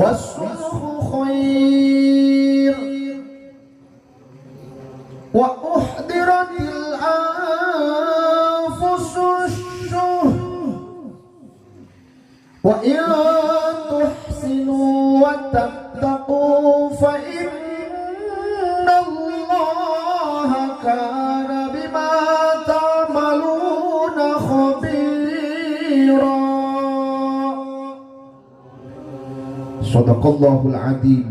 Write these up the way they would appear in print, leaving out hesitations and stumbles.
والصلح خير وأحضرت الأنفس الشح وإن تحسنوا وتتقوا فإن الله كان بما تعملون خبيرا. صدق الله العظيم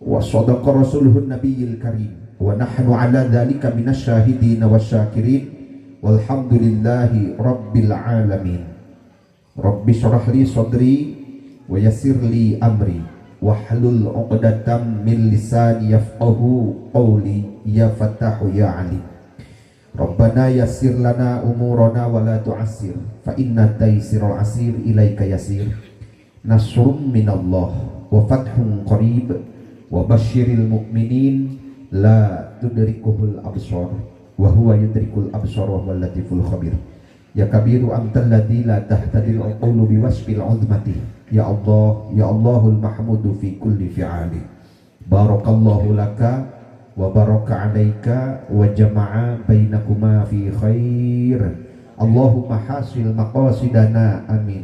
وصدق رسوله النبي الكريم ونحن على ذلك من الشاهدين والشاكرين والحمد لله رب العالمين. رب اشرح لي صدري ويسر لي أمري واحلل عقدة من لساني يفقهوا قولي. يا فتاح يا عليم، ربنا يسر لنا أمورنا ولا تعسر، فإن تيسير العسير إليك يسير. نصر من الله وفتح قريب وبشر المؤمنين. لا تدركه الأبصار وهو يدرك الأبصار وهو اللطيف الخبير. يا كبير، أنت الذي لا تهتدي العقول بوصف العظمة. يا الله، يا الله المحمود في كل فعاله. بارك الله لك وبارك عليك وجمع بينكما في خير. اللهم حاصل مقاصدنا، آمين،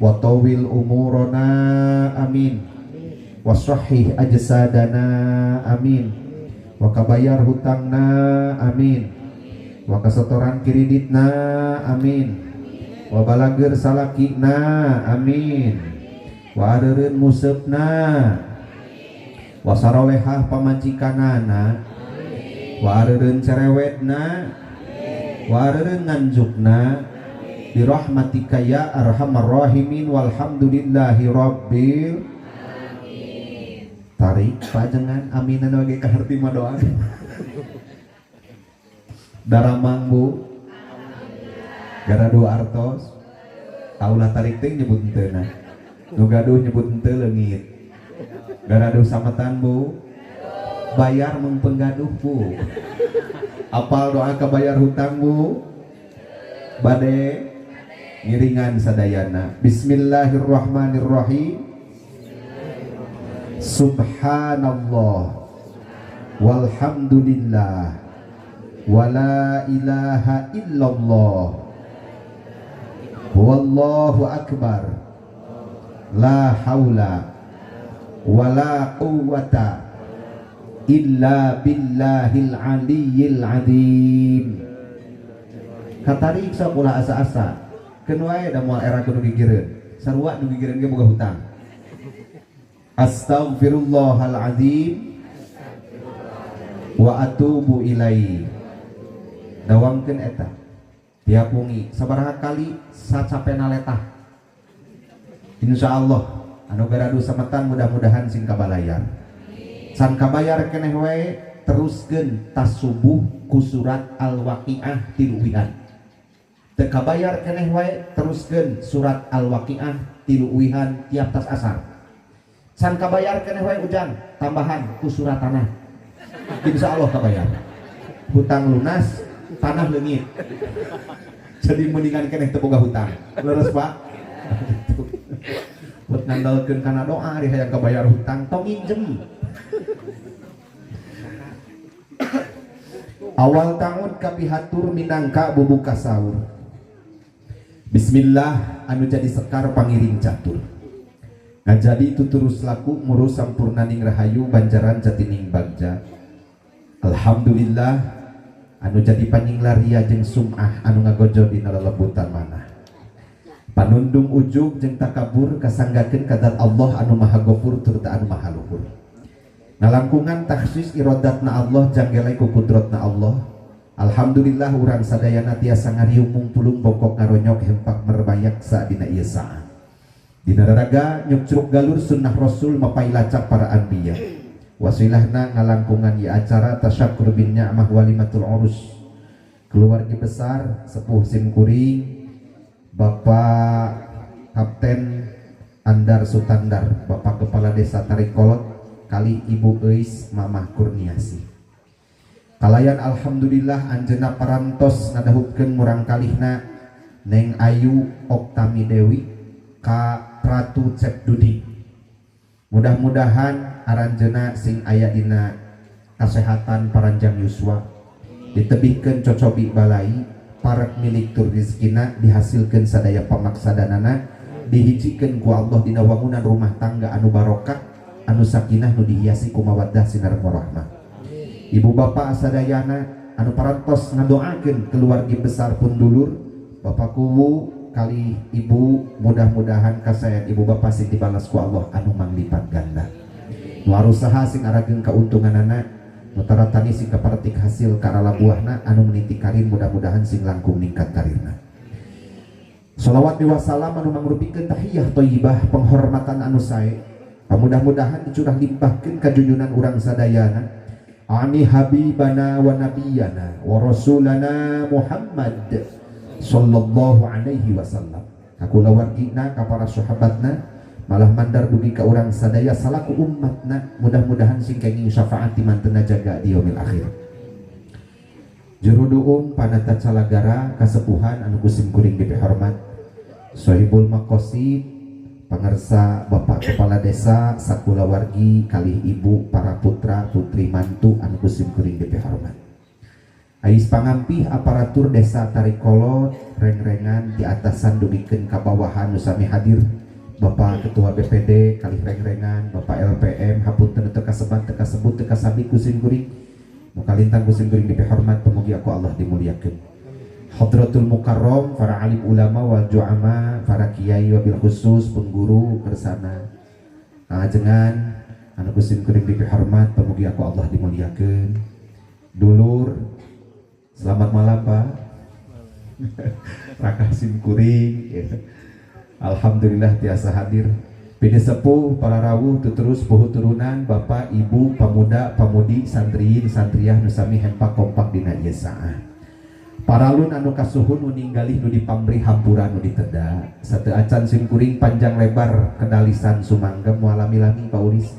وطول أمورنا، آمين، وصحح أجسادنا، آمين، wa kabayar hutangna, amin, wa kasetoran kreditna, amin, wa balageur salakina, amin, wa areureun museupna, wa sarolehah pamajikanana, wa areureun cerewetna, wa areureun nganjukna, برحمتك يا أرحم الراحمين والحمد لله رب. Tarik pajengan aminan bagi kaharti mah doa. Daramang, Bu, gaduh artos kaulah tarik teh nyebut henteu na nu gaduh nyebut henteu leungit. Gaduh sametan, Bu, bayar meungpeung gaduh, Bu. Apal doa kabayar hutang, Bu? Bade ngiringan sadayana. Bismillahirrahmanirrahim. Subhanallah walhamdulillah wala ilaha illallah wallahu akbar la haula wala quwwata illa billahil aliyyil azim. Katarik sok, ulah asa-asa. Keun wae da moal era kudu gigireun, sarua nu gigireun ge boga hutang. Astaghfirullahal azim wa atubu ilaih. Dawamkeun eta tiap wengi sabaraha kali sacapena letah. Insyaallah anu garadu sametan mudah-mudahan sing kabalayar. Can kabayar keneh wae, teruskeun tas subuh ku surat Al-Waqiah tilu uihan. Teu kabayar keneh wae, teruskeun surat Al-Waqiah tilu uihan tiap tas asar. Can kabayar keneh wae, ujang tambahan ku surat tanah. Insya Allah kabayar hutang, lunas, tanah leungit, jadi mendingan keneh teu boga hutang. Leres, Pak? Buat ngandalkeun kana doa di hayang kabayar hutang, tong nginjem. Awal tahun kapihatur minangka bubuka sahur. Bismillah anu jadi sekar pangiring catur, ngajadi itu terus laku murus sampurnaning rahayu banjaran jatining bagja. Alhamdulillah anu jadi panyinglaria jeung sum'ah anu ngagojo dina lelebutan manah. Panundung ujug jeung takabur kasanggakeun ka Allah anu Maha Gofur turta anu Maha Luhur. Ngalangkungan takhsis irodatna Allah janggelai ku kudrotna Allah. Alhamdulillah urang sadayana tiasa ngariung mungpulung bongkok ngaronyok hempak merbayak sa dina ieu saat. Dina raraga nyukcruk galur sunnah Rasul mapai lacak para anbiya. Wasilahna ngalangkungan ieu acara tasyakur bin ni'mah walimatul urus. Keluarga besar sepuh simkuring Bapak Kapten Andar Sutandar, Bapak Kepala Desa Tarikolot kali Ibu Eis Mamah Kurniasi. Kalayan alhamdulillah anjeunna parantos ngadahutkeun murang kalihna Neng Ayu Oktami Dewi ka Pratu Cep Dudi. Mudah-mudahan aranjeuna sing aya dina kasehatan paranjang yuswa, ditebihkeun cocobi balai, parek milik tur rizkina, dihasilkeun sadaya pamaksadanana, dihijikeun ku Allah dina wangunan rumah tangga anu barokah, anu sakinah, nu dihiasi ku mawaddah sinar warahmah. Ibu bapak sadayana anu parantos ngadoakeun keluarga besar pun dulur Bapak Kuwu kali ibu, mudah-mudahan kasayan ibu bapak sing dibalas ku Allah anu manglipat ganda. Nu arusaha sing arageung kauntunganana, nu taratani sing kaparetik hasil karala buahna, anu meniti karir mudah-mudahan sing langkung ningkat karirna. Salawat wassalam anu mangrupikeun tahiyah thayyibah, penghormatan anu sae, mudah-mudahan dicurah limpahkeun ka junjunan urang sadayana ani habibana wa nabiyana wa rasulana Muhammad sallallahu alaihi wasallam, ka kulawargina, ka para sahabatna, malah mandar dugi ka urang sadaya salaku umatna, mudah-mudahan sing kenging syafaat di mantena jaga di yaumil akhir. Juru duung panata calagara kasepuhan anu kusim kuring dipihormat, Sohibul Maqasid, pangersa Bapak Kepala Desa sakulawargi kalih ibu, para putra putri, mantu anu kusim kuring dipihormat, ais pangampih aparatur desa Tarikolot, rengrengan di atasan dugikeun ka bawahan nu sami hadir, Bapak Ketua BPD kalih rengrengan, Bapak LPM, hapunten teu kasebat, teu kasebut, teu kasabit kusim kuring, nu kalintang kusim kuring dipihormat, pemugi aku Allah dimuliakeun. Hadratul Mukarram, para alim ulama wal ju'ama, para kiai, wabil khusus pun guru kersana ajengan anu kusim kuring dipihormat, pemugi aku Allah dimuliakeun. Dulur, selamat malam, Pak. Raka sim kuring. Alhamdulillah tiasa hadir. Pini sepuh, para rawuh, terus puhu turunan, bapak, ibu, pemuda, pamudi, santriin, santriah nu sami hempak kompak dina ieu saah. Paralun anu kasuhun, nu ninggalih, nu dipamri hampura nu diteda. Sateu acan sim kuring panjang lebar kedalisan sumanggem, moal lami-lami, Pak Uris.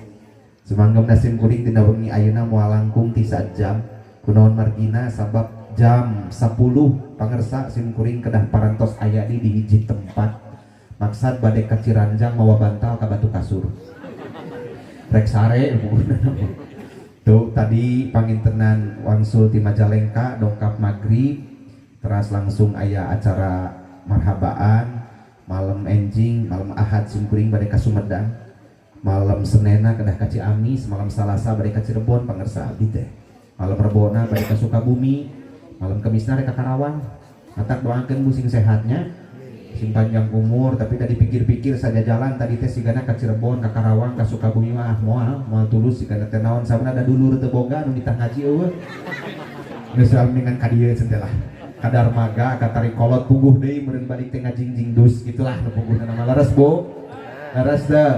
Sumanggem sim kuring dina wengi ayeuna moal langkung ti jam. Kunaon margina sabab jam 10 pangersa sim kuring kedah parantos aya di hiji tempat, maksad bade ka Ciranjang mawa bantal ka batu kasur, rek sare. Tuh, tadi pangintenan wangsul ti Majalengka, dongkap maghrib teras langsung aya acara marhabaan. Malam enjing, malam Ahad sim kuring bade ka Sumedang, malam Senena kedah ka Ciamis, malam Salasa bade ka Cirebon pangersa abdi teh, malam Rebona bade ka Sukabumi, malam Kemisna rek ka Karawang. Matak doakeun, Bu, sing sehatnya, sing panjang umur. Tapi tadi pikir-pikir saja jalan tadi teh sigana ka Cirebon, ka Karawang, ka Sukabumi mah moal moal tulus sigana teh. Naon sababna? Da dulur teu boga, nu nitah ngaji eueuh. Geus mendingan ka dieu cenah lah, ka Darmaga, ka Tarikolot, puguh deui meureun balik teh ngajingjing dus gitulah nu puguhna nama. Leres, Bu? Leres teu?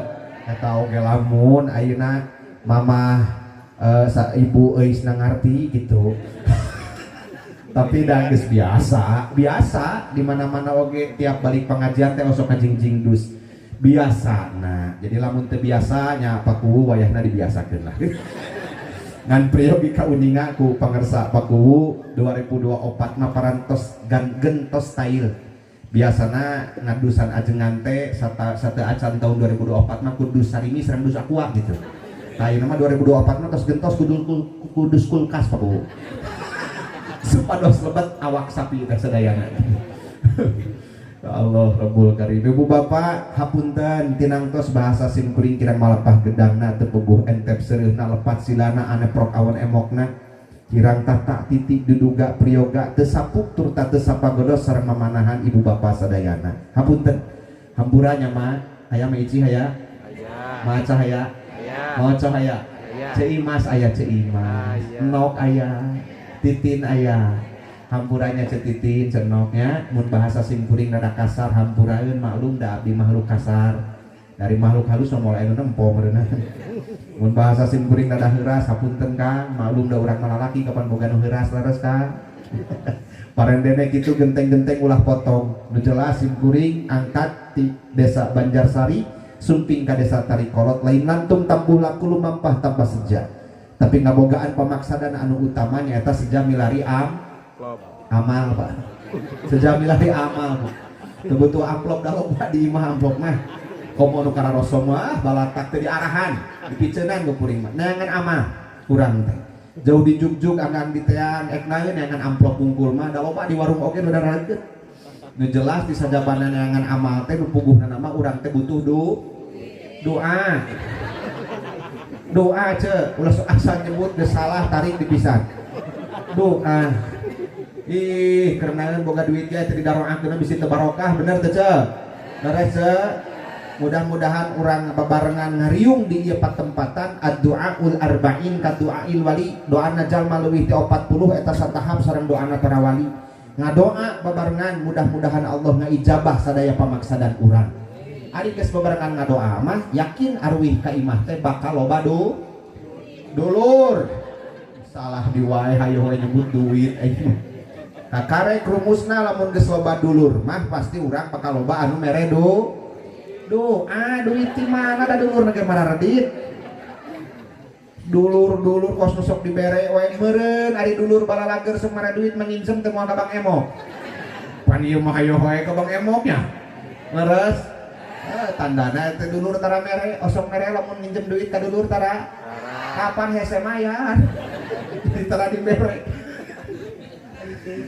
Eta oge lamun ayeuna mamah sa ibu eusna ngarti gitu, tapi dah geus biasa biasa di mana-mana oge tiap balik pengajian teh osok ngajingjing dus biasa. Nah, jadi lamun teu biasa nya Pakuwu wayahna dibiasakeun lah. Ngan priyogi kauninga ku pangersa Pakuwu, 2024 mah parantos gan gentos tail. Biasana ngadusan ajengan teh sate acan tahun 2024 mah kudus sarimi sareng dus aqua gitu. Nah, ieu mah 2024 mah tos gentos kudu kudus kulkas, Pakuwu, supados lebet awak sapi teh sadayana. Ya Allah Rabbul Karim. Ibu bapak, hapunten tinangtos bahasa sim kuring kirang malapah gedangna, teu puguh entep seureuhna, lepat silana, aneprok awan emokna, kirang tata titik duduga priyoga, teu sapuk turta teu sapagodos sareng mamanahan ibu bapak sadayana. Hapunten, hampuranya mah aya mah ici haya maca haya maca haya. Ceu Imas aya, Ceu Imas Nok aya, Titin aya. Hampuranya Ceu Titin cenoknya mun bahasa sim kuring rada kasar, hampuraeun, maklum da abdi makhluk kasar, dari makhluk halus mah moal anu nempo meureunna. Mun bahasa sim kuring rada heuras, hapunten Kang, maklum da urang mah lalaki kapan boga nu heuras. Leres, Kang? Parendene kitu, genteng-genteng ulah potong. Nu jelas sim kuring angkat di desa Banjarsari sumping ka desa Tarikolot lain lantung tambuh laku lumampah tambah seja, tapi ngabogaan pamaksadan anu utamanya eta seja milari amal, Pak, seja milari amal, Bu. Teu butuh amplop, dah loba di imah amplop mah. Komo nu kararoso mah balatak teh diarahan, dipiceunan ku kuring mah. Neangan amal urang teh. Jauh dijugjug anggang diteang ek naeun neangan amplop bungkul mah da loba di warung oge nu daraget. Nu jelas di sajabana neangan amal teh nu puguhna mah urang teh butuh doa. Doa ce, ulah sok asal nyebut geus salah tarik dipisan. Doa. Ih, karena boga duit ge teu didaroakeun bisi teu barokah, bener teu ce? Beres ce? Mudah-mudahan urang babarengan ngariung di ieu patempatan ad-du'aul arba'in ka du'ail wali. Doana jalma leuwih ti 40 eta satahap sareng doana para wali. Ngadoa babarengan mudah-mudahan Allah ngaijabah sadaya pamaksadan urang. Ari geus babarengan ngadoa mah yakin arwih ka imah teh bakal loba dulur. Salah di wae hayo we nyebut duit euy. Kakarek rumusna lamun geus loba dulur mah pasti urang bakal loba anu mere doa. Duit ti mana da dulur ge mararedit. Dulur-dulur kos nu sok dibere we meureun ari dulur balalager sok mara duit menginjem teu moal ka Bang Emok. Pan ieu mah hayo wae ka Bang Emoknya. Leres? Tandana teh dulur tara mere, osok mere lamun nginjem duit ka dulur tara. Kapan hese mayar? Jadi tara dibere.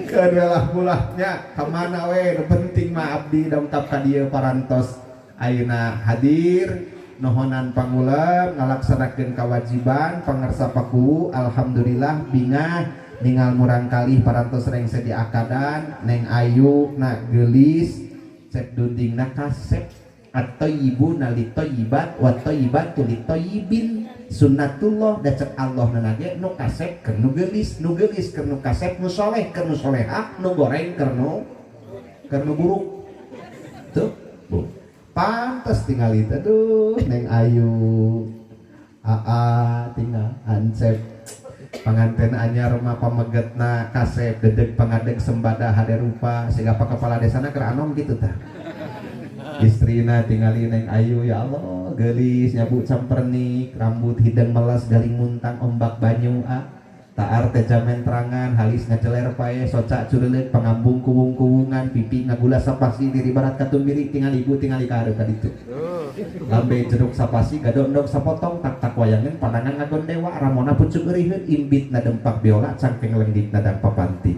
Kedualah mulahnya kemana we nu penting mah abdi dongkap ka dieu parantos ayeuna hadir nohonan pangulem ngalaksanakeun kewajiban pangersa paku. Alhamdulillah bingah ningal murang kalih parantos rengse di akadan Neng Ayu na geulis cek dudingna kasep at-thayyibuna lit-thayyibat wa thayyibatu lit-thayyibin sunnatullah da cek Allah nage nu kasep keur nu geulis, nu geulis keur nu kasep, nu soleh keur nu solehah, nu goreng keur nu buruk. Tuh bu pantes tinggal itu. Aduh Neng Ayu aa tinggal Ancep panganten anyar mah pamegetna kasep dedeg pangadeg sembada hade rupa siga pak kepala desana keur anom gitu tah. Istrina tingali Neng Ayu ya Allah geulis nyabu campernik rambut hidung melas galing muntang ombak banyu a taar teh jamen terangan halis ngajeler pae soca cureuleuh pangambung kuwung-kuwungan pipi ngagula sapasi diri barat katumbiri tingali ibu tingali ka hareup ka ditu lambe jeruk sapasi gadondong sapotong tak tak wayangan pandangan ngagondewa ramona pucuk euriheun imbit na dempak biola cangkeng lenggik nadang papanting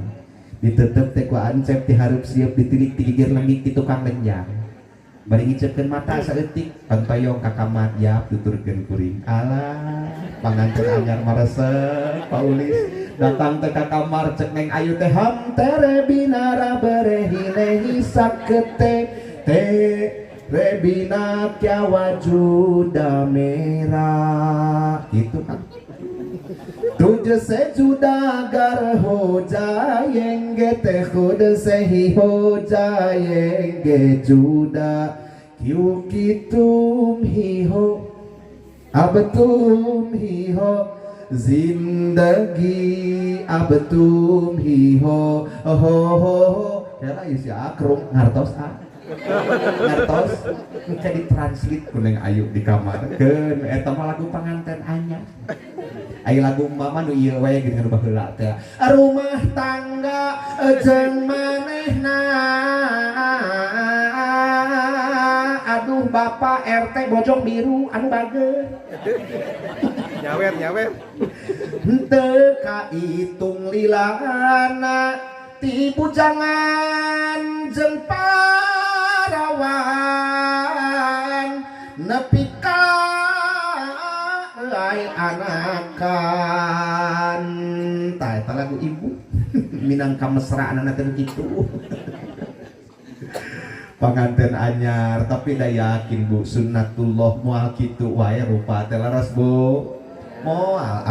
ditetep teh ku Ancep ti hareup sieup ditilik ti gigir lengik ti tukang lenjang bari ngicepkeun mata saeutik pantoyong ka kamar yap tuturkeun kuring alah panganten anyar maresep Paulis datang teh ka kamar cek Neng Ayu teh ham tere binara berehinehi sakete te rebina kya wajuda mera gitu kan. तुझसे जुदा गर हो जाएंगे ते खुद से ही हो जाएंगे जुदा क्योंकि तुम ही हो अब तुम ही हो जिंदगी अब तुम ही हो हो हो हो. Kela si Akrum ngartos ah ngartos engke ditranslate ku Neng Ayu di kamar keun eta mah lagu panganten anyar. Ai lagu mama nu ieu we geuning nu baheula teh rumah tangga jeung manehna aduh bapak RT bojong biru anu bageur nyawer nyawer henteu kaitung lilana ti bujangan jeung parawan nepi ka ai anakan. Tah eta lagu ibu minangka mesraanana teh kitu. Panganten anyar tapi da yakin Bu sunnatullah moal kitu wae rupa teh leres Bu moal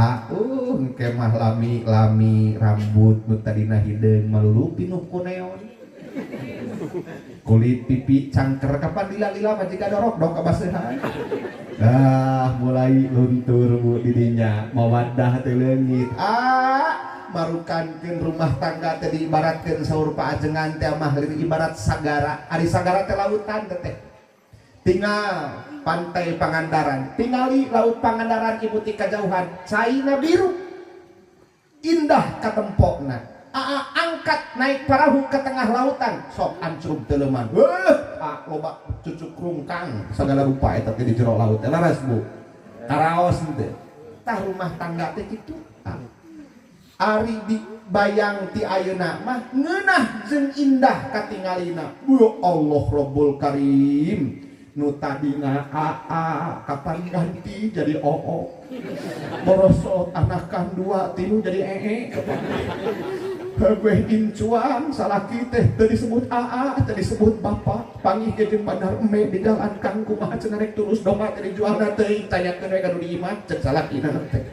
engke mah lami-lami rambut nu tadina hideung malulu pinuh ku neon kulit pipi cangker kapan lila-lila mah jiga dorok dong kabasehan. Ah mulai luntur Bu didinya mawaddah teh leungit ah marukankeun rumah tangga teh diibaratkeun saur paajengan teh mah ibarat sagara ari sagara teh lautan teh tinggal pantai Pangandaran tingali laut Pangandaran ibu ti kajauhan caina biru indah katempokna Aa angkat naik parahu ke tengah lautan, sok ancrub teleuman. Ah, loba cucuk rungkang segala rupa eta teh di jero laut. Leres, Bu? Karaos teh. Tah, rumah tangga teh kitu. Ah. Ari dibayang ti ayeuna mah ngeunah jeung indah katingalina. Ya Allah Rabbul Karim. Nu tadina AA kapan ganti jadi OO. Borosot anakan dua tilu jadi ee. Heueuh, incuan salaki teh teu disebut AA, teu disebut bapak. Panggih ge jeung bandar eme di jalan, Kang, kumaha cenah rek terus domba teh dijualna teuing, tanyakeun we ka nu di imah, cek salakina teh.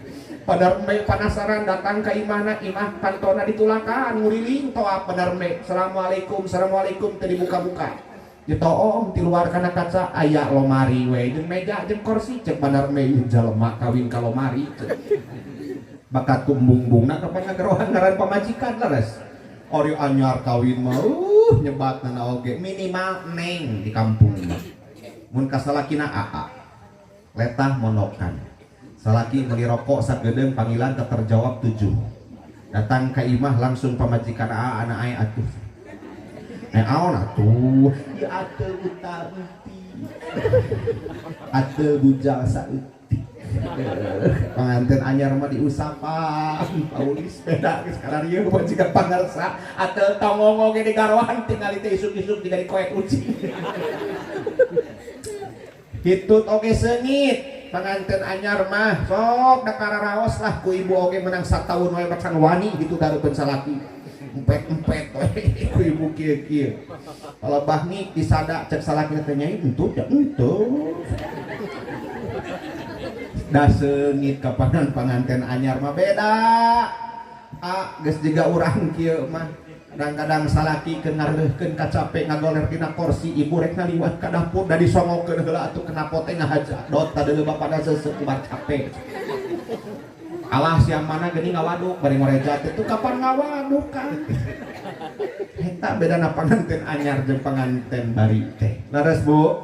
Bandar eme penasaran datang ka imahna, imah kantona ditulakan nguriling toap bandar eme. Assalamualaikum, assalamualaikum, teu dibuka-buka. Ditoong ti luar kana kaca aya lomari we jeung meja jeung kursi. Cek bandar eme, jalma kawin ka lomari, cek. Bakat kumbung-bungna kapan ngagerohan ngaran pamajikan. Leres, ori anyar kawin mah nyebatna oge minimal neng di kampung mah, mun ka salakina aa. Letah monokan salaki meuli rokok sagedeung, panggilan tak terjawab 7, datang ke imah langsung pamajikan, "Aa, anak aya atuh." "Eh, aon atuh?" "Ya atuh uta uti atuh bujal saeutik." Pengantin anyar mah diusapan paulis beda geus kararieu jika pangarsa atau tongongo ge digarohan, tinggal teh isuk-isuk jiga dikoek ucing. Hitut oge seungit pengantin anyar mah, sok da kararaos lah ku ibu oge, menang sataun wae macan wani gitu darukeun salaki, empet-empet we ku ibu kieu-kieu. Kalau bahni disada, cek salaki teh, "Nyai, entut ya?" "Entut." Da seungit kapanan panganten anyar mah beda. Ah, geus jiga urang kieu mah, kadang-kadang salaki keur ngareuhkeun kacape ngagoler dina kursi, ibu rek ngaliwat ka dapur, da disongokeun heula atuh, kenapa teh ngahaja dot tadi bapana seuseup kubar capek. Alah, siang mana geuning ngawaduk bari ngoreja teh, tuh kapan ngawaduk kan. Eta bedana panganten anyar jeung panganten bari teh. Leres, Bu?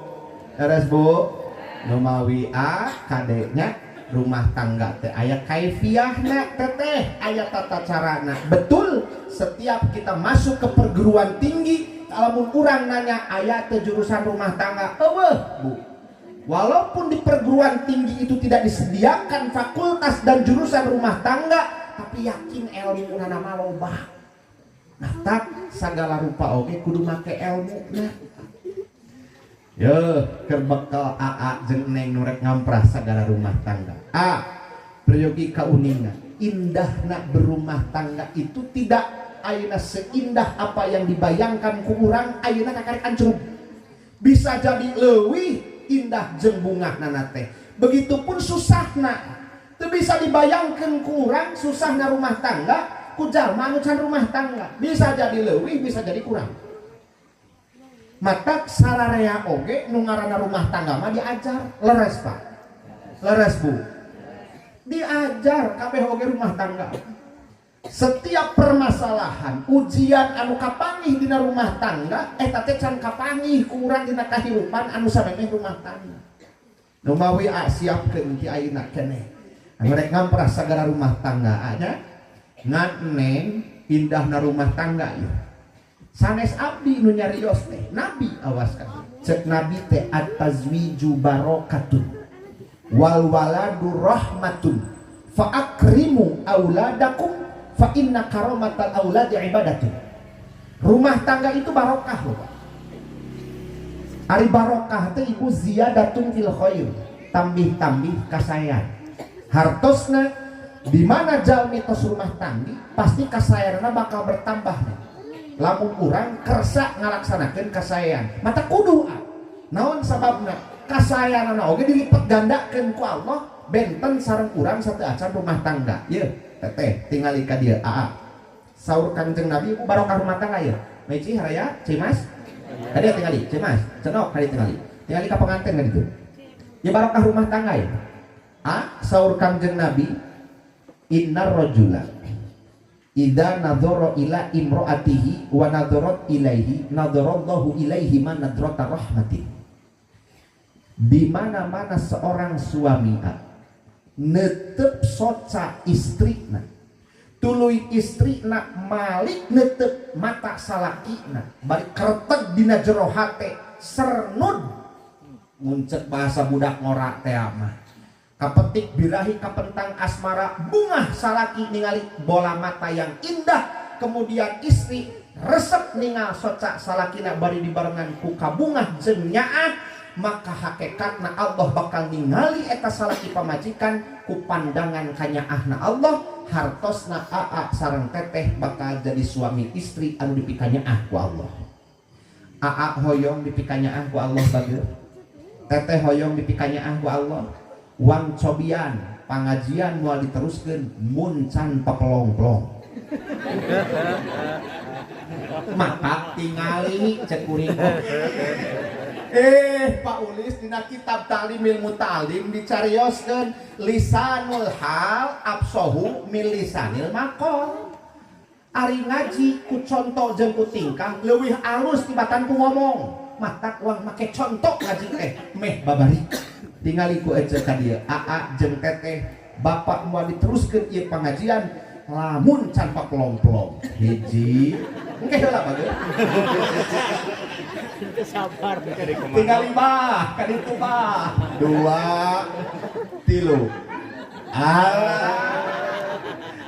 Leres, Bu? Numawi a kadenya rumah tangga teh aya kaifiahna, teteh, aya tata carana. Betul, setiap kita masuk ke perguruan tinggi, kalau urang nanya aya teh jurusan rumah tangga, eueuh, Bu. Walaupun di perguruan tinggi itu tidak disediakan fakultas dan jurusan rumah tangga, tapi yakin ilmu nama loba. Nah, tak segala rupa oge kudu make ilmu. Nah, yo, keur bekal aa jeung neng nu rek ngamprah sagala rumah tangga. A, peryogi kauninga, indahna berumah tangga itu tidak ayeuna seindah apa yang dibayangkan ku urang ayeuna, kakarek ancrub. Bisa jadi leuwih indah jeung bungahna teh. Begitupun susahna. Teu bisa dibayangkan ku urang susahna rumah tangga ku jalma anu can rumah tangga. Bisa jadi leuwih, bisa jadi kurang. Matak sararea oge nu ngaranna rumah tangga mah diajar. Leres, Pak? Leres, Bu? Diajar kabeh oge rumah tangga. Setiap permasalahan, ujian anu kapanggih dina rumah tangga eta teh can kapanggih ku urang dina kahirupan anu samemeh rumah tangga. Numawi a siapkeun ti ayeuna keneh anu rek ngamprah sagala rumah tangga nya, ngan neng, indahna rumah tangga ieu sanes abdi nu nyarios teh, nabi. Awas kan, cek nabi teh, at-tazwiju barokatun wal waladu rahmatun fa akrimu auladakum fa inna karomatal auladi ibadatun. Rumah tangga itu barokah loh, Pak. Ari barokah teh, ibu, ziyadatun fil khair, tambih-tambih kasayan. Hartosna di mana jalmi tos rumah tangga pasti kasayanna bakal bertambah nih, lamun urang kersa ngalaksanakeun kasayan. Mata kudu ah. Naon sababna? Kasayanana oge dilipet gandakeun ku Allah, benten sareng urang sateuacan rumah tangga. Ye, teteh, tingali ka dieu, aa. Saur Kangjeng Nabi, ibu, barokah rumah tangga ye. Meci haraya Cimas kadieu tingali, Cimas cenok kadieu tingali, tingali ka pengantin kan itu ya, barokah rumah tangga ya. A, saur Kangjeng Nabi, innar rajula idza nadhara ila imraatihi wa nadharat ilaihi nadharallahu ilaihi man nadrata rahmatin. Di mana-mana seorang suami netep soca istrina Tuluy istrina malik netep mata salakina bari kerteg dina jero hate sernud muncet bahasa budak ngora teh mah kapetik birahi kapentang asmara bungah salaki ningali bola mata yang indah kemudian istri resep ningal soca salakina bari dibarengan ku kabungah jeung nyaah maka hakikatna Allah bakal ningali eta salaki pamajikan ku pandangan kanyaahna Allah hartosna aa sareng teteh bakal jadi suami istri anu dipikanyaah ku Allah. Aa hoyong dipikanyaah ku Allah bageur, teteh hoyong dipikanyaah ku Allah. Wang cobian pangajian moal diteruskeun mun can papelong-pelong. Maka tingali cek kuring. Pak Ulis dina kitab Ta'limil Muta'alim dicarioskeun lisanul hal absohu min lisanil maqal. Ari ngaji ku contoh jeung ku tingkah leuwih alus tibatan ku ngomong. Matak uang make contoh ngaji teh meh babari. Tingali ku ece ka dieu aa jeung teteh bapak moal diteruskeun ieu pangajian lamun can papelong-pelong. Hiji engke heula bageun. Sabar. Tinggal lima, kan itu bah. 2, 3. Alah.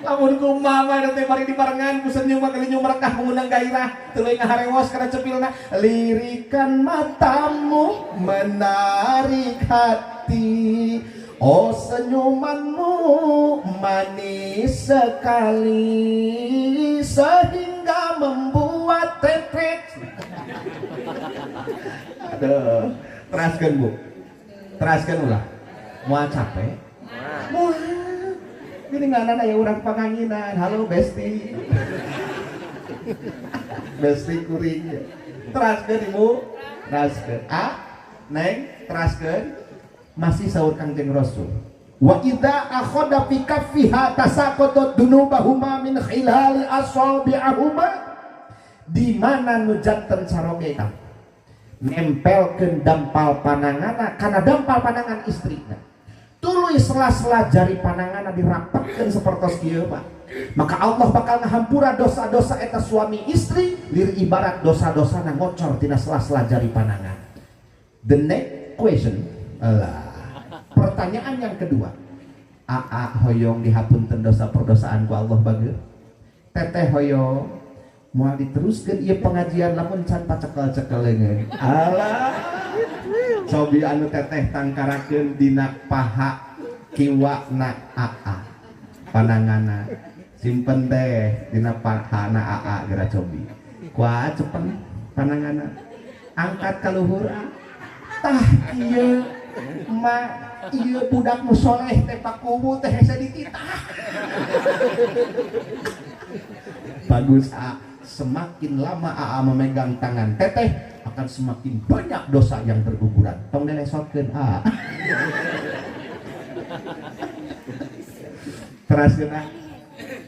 Lamun kumaha teh bari dibarengan ku senyum mah merekah mengundang gairah tuluy ngaharewos kana cepilna lirikan matamu menarik hati. Oh senyumanmu manis sekali sehingga membuat tetek. Aduh, teraskeun Bu. Teraskeun ulah. Moal capek? Moal. Gini nganan aya urang panganginan. Halo besti. Besti kuring. Teraskeun Ibu. Teraskeun. Ah, Neng, teraskeun. Masih saur Kangjeng Rasul. Wa idza akhadha fi kaffiha tasaqatat dunubahuma min khilali asabi'ahuma. Di mana nu janten saroge tah? Nempelkeun dampal pananganna kana dampal panangan istrina. Tuluy sela-sela jari pananganna dirapetkeun sapertos kieu Pak. Maka Allah bakal ngahampura dosa-dosa eta suami istri lir ibarat dosa-dosana ngocor tina sela-sela jari panangan. The next question. Alah. Pertanyaan yang kedua. Aa hoyong dihapunten dosa perdosaan ku Allah bageur. Teteh hoyong moal diteruskeun ieu pengajian lamun can pacekel-cekel leungeun. Alah. Cobi anu teteh tangkarakeun dina paha kiwa na aa. Pananganna simpen teh dina pahana aa geura cobi. Kuat cepen pananganna. Angkat ka luhur. Tah ieu ma ieu budak nu soleh teh pakuwu teh hese dititah. Bagus a. Semakin lama AA memegang tangan teteh akan semakin banyak dosa yang berguguran. Tong dilesotkeun A. Teraskeun A.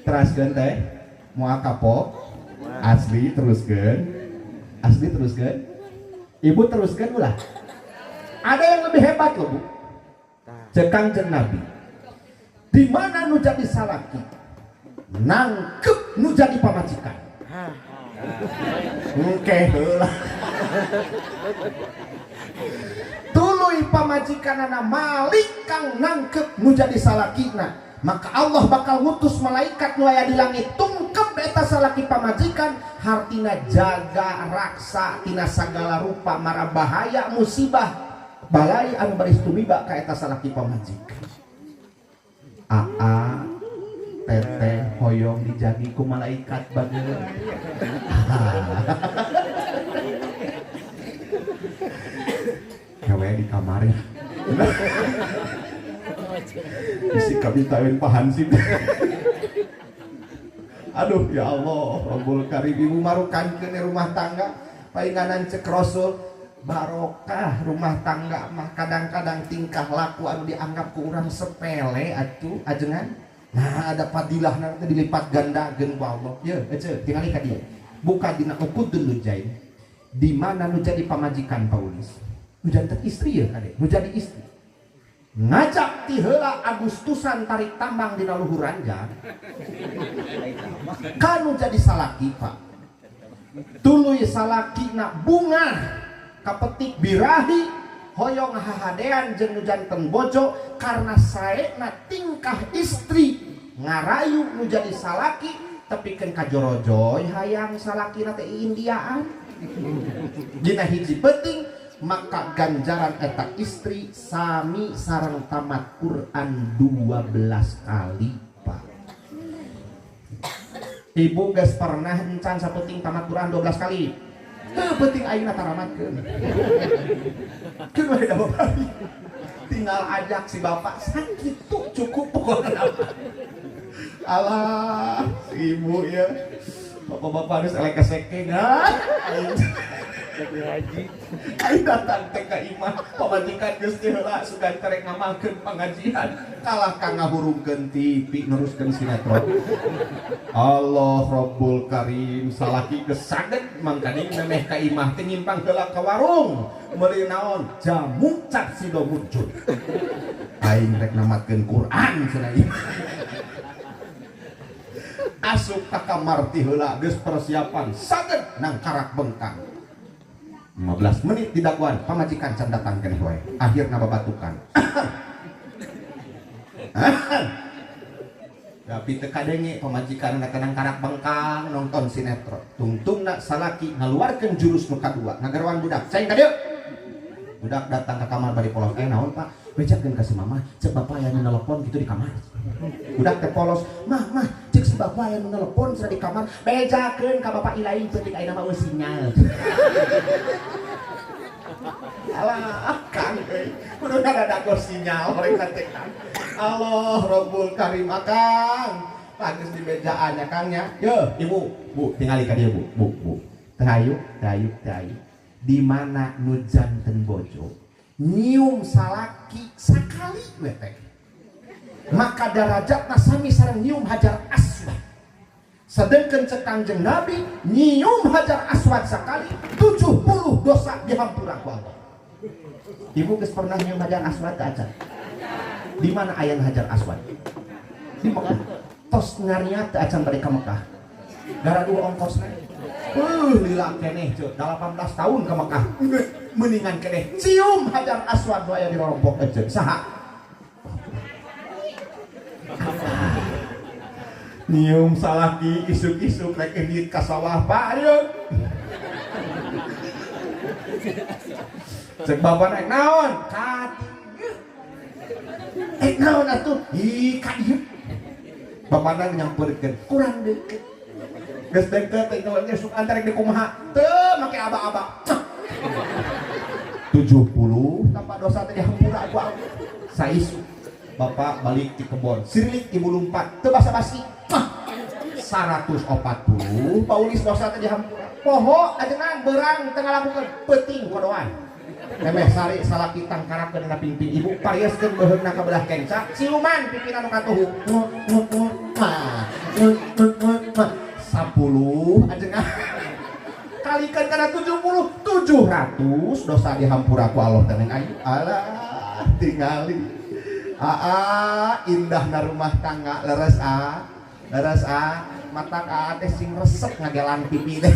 Teraskeun teh. Moal kapok. Asli teruskeun. Asli teruskeun. Ibu teruskeun ulah. Ada yang lebih hebat loh Bu. Cek Kangjeng Nabi. Di mana nu jadi salaki? Nangkep nu jadi pamajikan. Engke heula. Tuluy pamajikanana malik kang nangkep nu jadi salakina. Maka Allah bakal ngutus malaikat nu aya di langit tungkep eta salaki pamajikan hartina jaga raksa tina sagala rupa mara bahaya musibah balai anu baris tumiba ka eta salaki pamajikan. Aa teteh hoyong dijagi ku malaikat bageun. Kewe di kamar ya. Isi kami tawin pahansip. Aduh ya Allah, Rabbul Karim ibu marukankeun rumah tangga painganan cek Rasul barokah rumah tangga mah kadang-kadang tingkah laku anu dianggap ku urang sepele atuh ajengan. Nah ada fadilah nanti dilipat gandakeun ku Allah. Ye, ece tingali ka dieu. Buka dina uqudun lujain. Di mana nu jadi pamajikan Paulis? Nu janten istri ya kade, nu jadi istri. Ngajak ti heula Agustusan tarik tambang dina luhur ranjang. Kanu jadi salaki Pak. Tuluy salakina bungah kapetik birahi hoyong hahadean jeung nu janten bojo karena saena tingkah istri ngarayu nu jadi salaki tepikeun ka jorojoy hayang salakina teh Indiaan. Dina hiji penting maka ganjaran eta istri sami sareng tamat Quran 12 kali Pak. Ibu geus pernah encan sapenting tamat Quran 12 kali. Teu penting ayeuna taramatkeun. Keun we da bapak. Tinggal ajak si bapak sakitu cukup pokokna. Alah, si ibu ya. Bapak-bapak harus elek keseke nah. Haji. Aing datang teh ka imah pamajikan geus teh heula sugan terek ngamalkeun pangajian kalah ka ngahurungkeun TV neruskeun sinetron. Allah Rabbul Karim salaki geus saged mangkaning memeh ka imah teh nyimpang heula ka warung meuli naon jamu cap sido muncul. Aing rek namatkeun Quran cenah ieu. Asup ka kamar ti heula geus persiapan saged nang karak bengkang. 15 menit didaguan pamajikan can datang keneh wae akhirna babatukan. Tapi teu kadenge pamajikan nang karak bengkang nonton sinetron tungtungna salaki ngaluarkeun jurus nu kadua ngageroan budak ceng ka dieu. Budak datang ke kamar bari polos naon Pak bejakeun ka si mama cek bapak aya nu nelpon gitu di kamar. Budak teh polos mah mah cek si bapak aya nu nelpon di kamar bejakeun ka bapak ilaing peuting ayeuna mah eueuh sinyal. Alah kang euy kudu dadago sinyal mereka teh kang. Allah Rabbul Karim akang geus dibejaan nya kang nya. Yeuh ibu bu tingali ka dieu bu bu bu teh ayu teh ayu teh ayu di mana nu janten bojo nyium salaki sakali we teh maka darajatna sami sareng nyium hajar aswad. Sedengkeun cek Kangjeng Nabi nyium hajar aswad sakali 70 dosa dihampura ku Allah. Ibu geus pernah nyium hajar aswad teh acan? Di mana aya hajar aswad? Di Mekah. Tos ngariat teh acan bade ka Mekah. Gara dua ongkosna. Lila keneh ceu 18 tahun ke Mekah. Mendingan keneh cium hajar aswad nu aya di rorompok eceuk. Saha? Nyium salaki isuk-isuk rek indit ka sawah Pak ayeuna. Cek bapak naik naon? Ka dieu. Naon atuh? Ih ka dieu. Bapana nyamperkeun kurang deukeut. Geus deukeut teh naon sok antar rek dikumaha? Teu make aba-aba. 70 tanpa dosa teh dihampura ku Allah. Saisuk bapak balik di kebon sirlik ibu lumpat teu basa-basi. 140 paulis dosa teh dihampura. Poho ajengan berang teu ngalakukeun peuting kodoan. Memeh sari salaki tangkarakeun dina pingping ibu parieskeun beuheungna ka belah kenca ciuman pipina nu katuhu. 10 ajengan kalikan kana 70 700 dosa dihampura ku Allah teh neng ayu. Alah tingali aa indahna rumah tangga leres a leres a matak aa teh sing resep ngagelang pipi teh.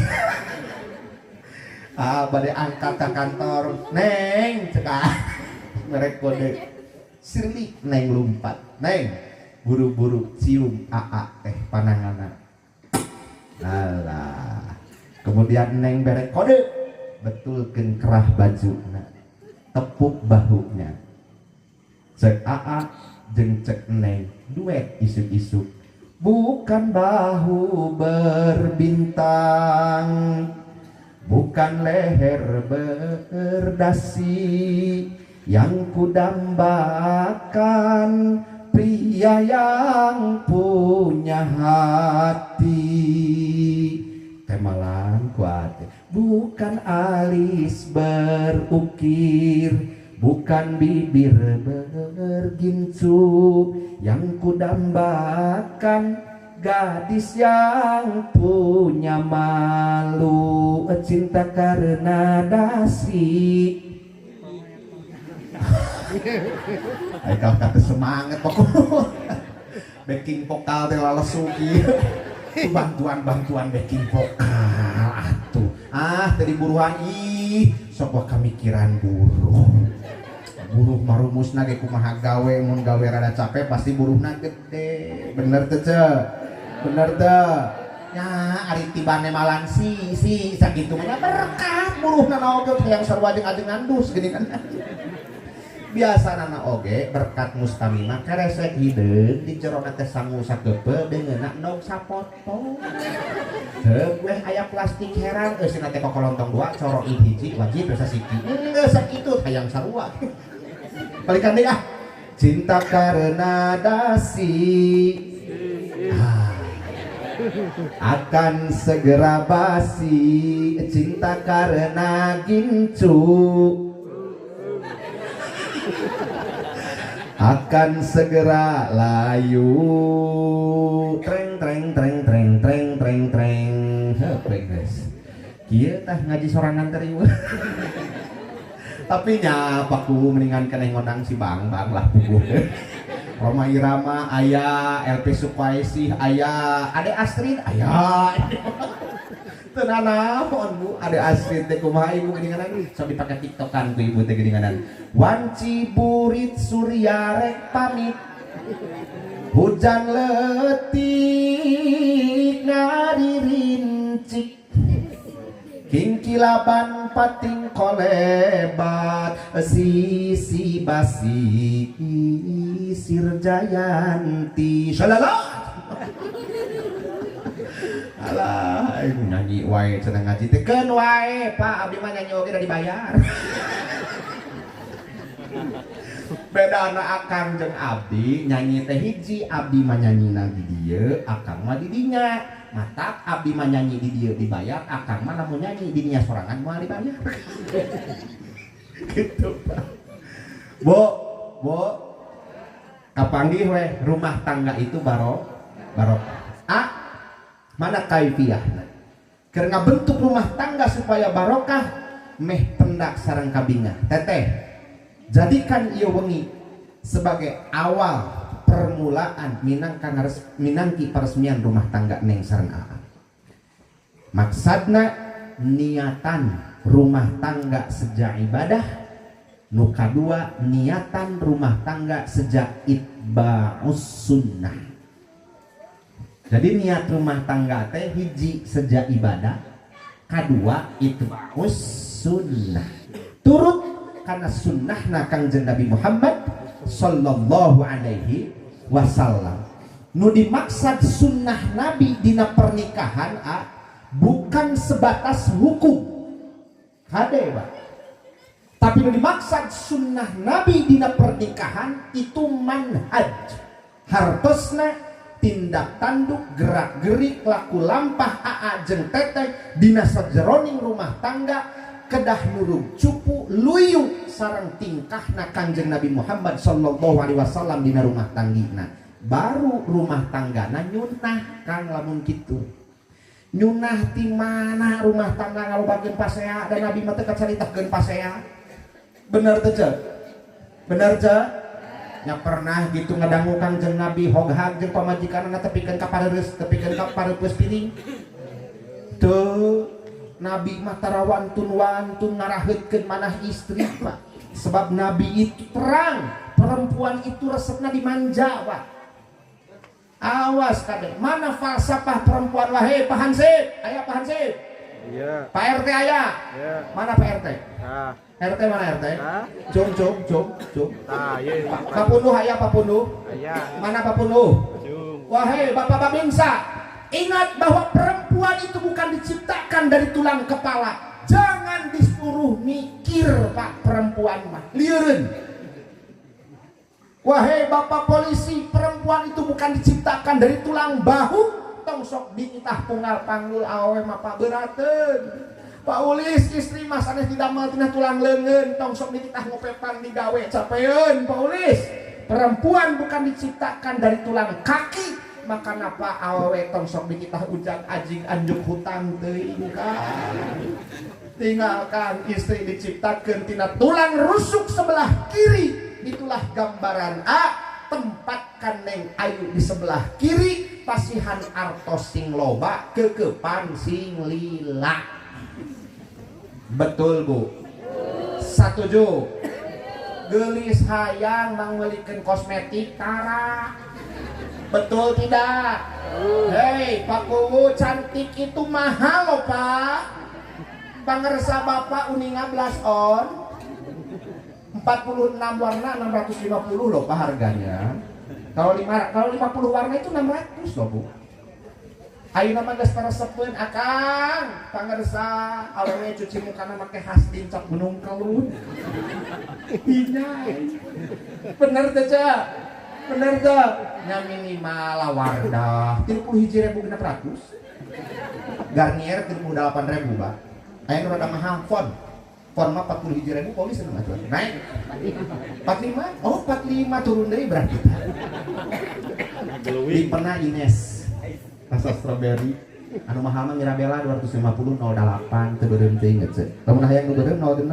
Ah bade angkat ka kantor neng cek merek kode sirli neng lumpat neng buru-buru cium aa teh pananganna. Alah kemudian neng berek kode betulkeun kerah bajuna tepuk bahunya cek aa jeung cek neng duet isuk-isuk bukan bahu berbintang bukan leher berdasi yang kudambakan pria yang punya hati. Temalan kuat bukan alis berukir bukan bibir bergincu yang kudambakan gadis yang punya malu cinta karena dasi. Ai kata semangat pokok. Backing vokal teh lalesu kieu. Bantuan-bantuan backing vokal atuh. Ah, tadi buruhan ih, sok wah kamikiran buruh. Buruh marumusna ge kumaha gawe, mun gawe rada capek pasti buruhna gede. Bener teu, Ceu? Bener teu? Ya, ari tibane malan si si sakitu mah berkat buruhna oge hayang sarua jeung ajengan dus geuning kan. Biasana oge berkat mustamima keresek hideung di jerona teh sangu sakepe deungeunna endog sapotong. Heuh weh aya plastik herang eusina teh kokolontong dua coro hiji wajib we sasiki. Geus sakitu hayang sarua. Balikan deui ah. Cinta karena dasi. Ah. Akan segera basi, cinta karena gincu akan segera layu. Treng treng treng treng treng treng treng. Heuh guys, kieu tah ngaji sorangan teh riweuh. Tapi nya paku mendingan keneh ngondang si Bang Bang lah puguh. Roma Irama aya, LP Sukaisih aya, Ade Astrid aya. Teu nanaon Bu, Ade Astrid teh kumaha ibu geuninganan sok dipake TikTokan ku ibu teh geuninganan. Wanci burit surya rek pamit. Hujan leutik ngaririncik. Kingkilaban pating kolebat sisi basi sir jayanti shalala. Alah nyanyi wae cenah ngaji teh keun wae Pak, abdi mah nyanyi oge da dibayar. Bedana akang jeung abdi nyanyi teh hiji, abdi mah nyanyina di dieu, akang mah di dinya. Matak abdi mah nyanyi di dieu dibayar, akang mah lamun nyanyi di dinya sorangan moal dibayar. Gitu Pak. Bu, Bu, kapanggih weh rumah tangga itu barokah. A, mana kaifiahna? Keur ngabentuk rumah tangga supaya barokah meh pendak sareng kabingah. Teteh, jadikan ieu wengi sebagai awal permulaan minangki peresmian rumah tangga neng sareng aa. Maksudna niatan rumah tangga sejak ibadah, nu kadua niatan rumah tangga sejak itba'us sunnah. Jadi niat rumah tangga teh hiji sejak ibadah, kadua itba'us sunnah. Turut karena sunnahna Kangjeng Nabi Muhammad sallallahu alaihi wasallam. Nu dimaksud sunnah Nabi dina pernikahan a, bukan sebatas hukum. Kade Pak. Tapi nu dimaksud sunnah Nabi dina pernikahan itu manhaj. Hartosna tindak tanduk gerak gerik laku lampah aa jeung teteh dina sajeroning rumah tangga kedah nurug cupu luyu sareng tingkahna Kangjeng Nabi Muhammad sallallahu alaihi wasallam dina rumah tanggina. Baru rumah tanggana nyunah kang lamun kitu. Nyunah ti mana rumah tangga ngalobakeun pasea dan Nabi mah teu kacaritakeun pasea. Bener teu Ceu? Bener Ceu? Nya pernah gitu ngadangu Kangjeng Nabi hoghag jeung pamajikanna tepikeun ka pareureus, tepikeun ka pareupeus piring. Teu, Nabi mah tarawantun-wantun ngaraheutkeun manah istri Pak. Sebab Nabi itu terang, perempuan itu resepna dimanja Pak. Awas kade, mana falsafah perempuan wahe Pak Hansip? Aya Pak Hansip? Iya. Pak RT aya? Iya. Mana Pak RT? Nah. RT mana RT? Nah. Cung cung cung cung. Nah, iya. Pak Punduh aya Pak Punduh? Aya. Mana Pak Punduh? Cung. Wahai Bapak Babinsa, ingat bahwa perempuan itu bukan diciptakan dari tulang kepala. Jangan disuruh mikir Pak perempuan mah. Lieureun. Wahai Bapak polisi, perempuan itu bukan diciptakan dari tulang bahu. Tong sok dititah punggal panggul awe mah Pak berateun. Pak Ulis istri mas sanes didamel tina tulang leungeun, tong sok dititah ngopepan digawe capeun Pak Ulis. Perempuan bukan diciptakan dari tulang kaki, maka napa awewe tong sok dititah ujang ajing anjuk hutang teuing kan. Tinggalkan istri diciptakan tina tulang rusuk sebelah kiri. Itulah gambaran A. Tempatkan Neng Ayu di sebelah kiri, pasihan artos sing loba, kekepan sing lila. Betul Bu? Satuju. Gelis hayang mangmelikeun kosmetik tara. Betul tidak? Hei Pak Kuwu, cantik itu mahal loh Pak. Pangersa Bapak uninga blush on 46 warna 650 loh Pak harganya. Kalau 50 warna itu 600 loh Bu. Ayeuna mah geus paresepeun akang. Pangersa awewe cuci mukana make Hasdin cap Gunung Kelud. Hinyai. Bener teh Cak? Bener teh? Nya minimal Wardah 31.600. Garnier 38.000 Pak. Aya nu rada mahal Fon. Fon mah 41.000 polis seneng atuh. Naik 45. Oh 45 turun deui berarti. Di pernah Ines rasa strawberry anu mahal mah Mirabella 250 08 teu beureum teuing geus. Lamun hayang nu beureum 06.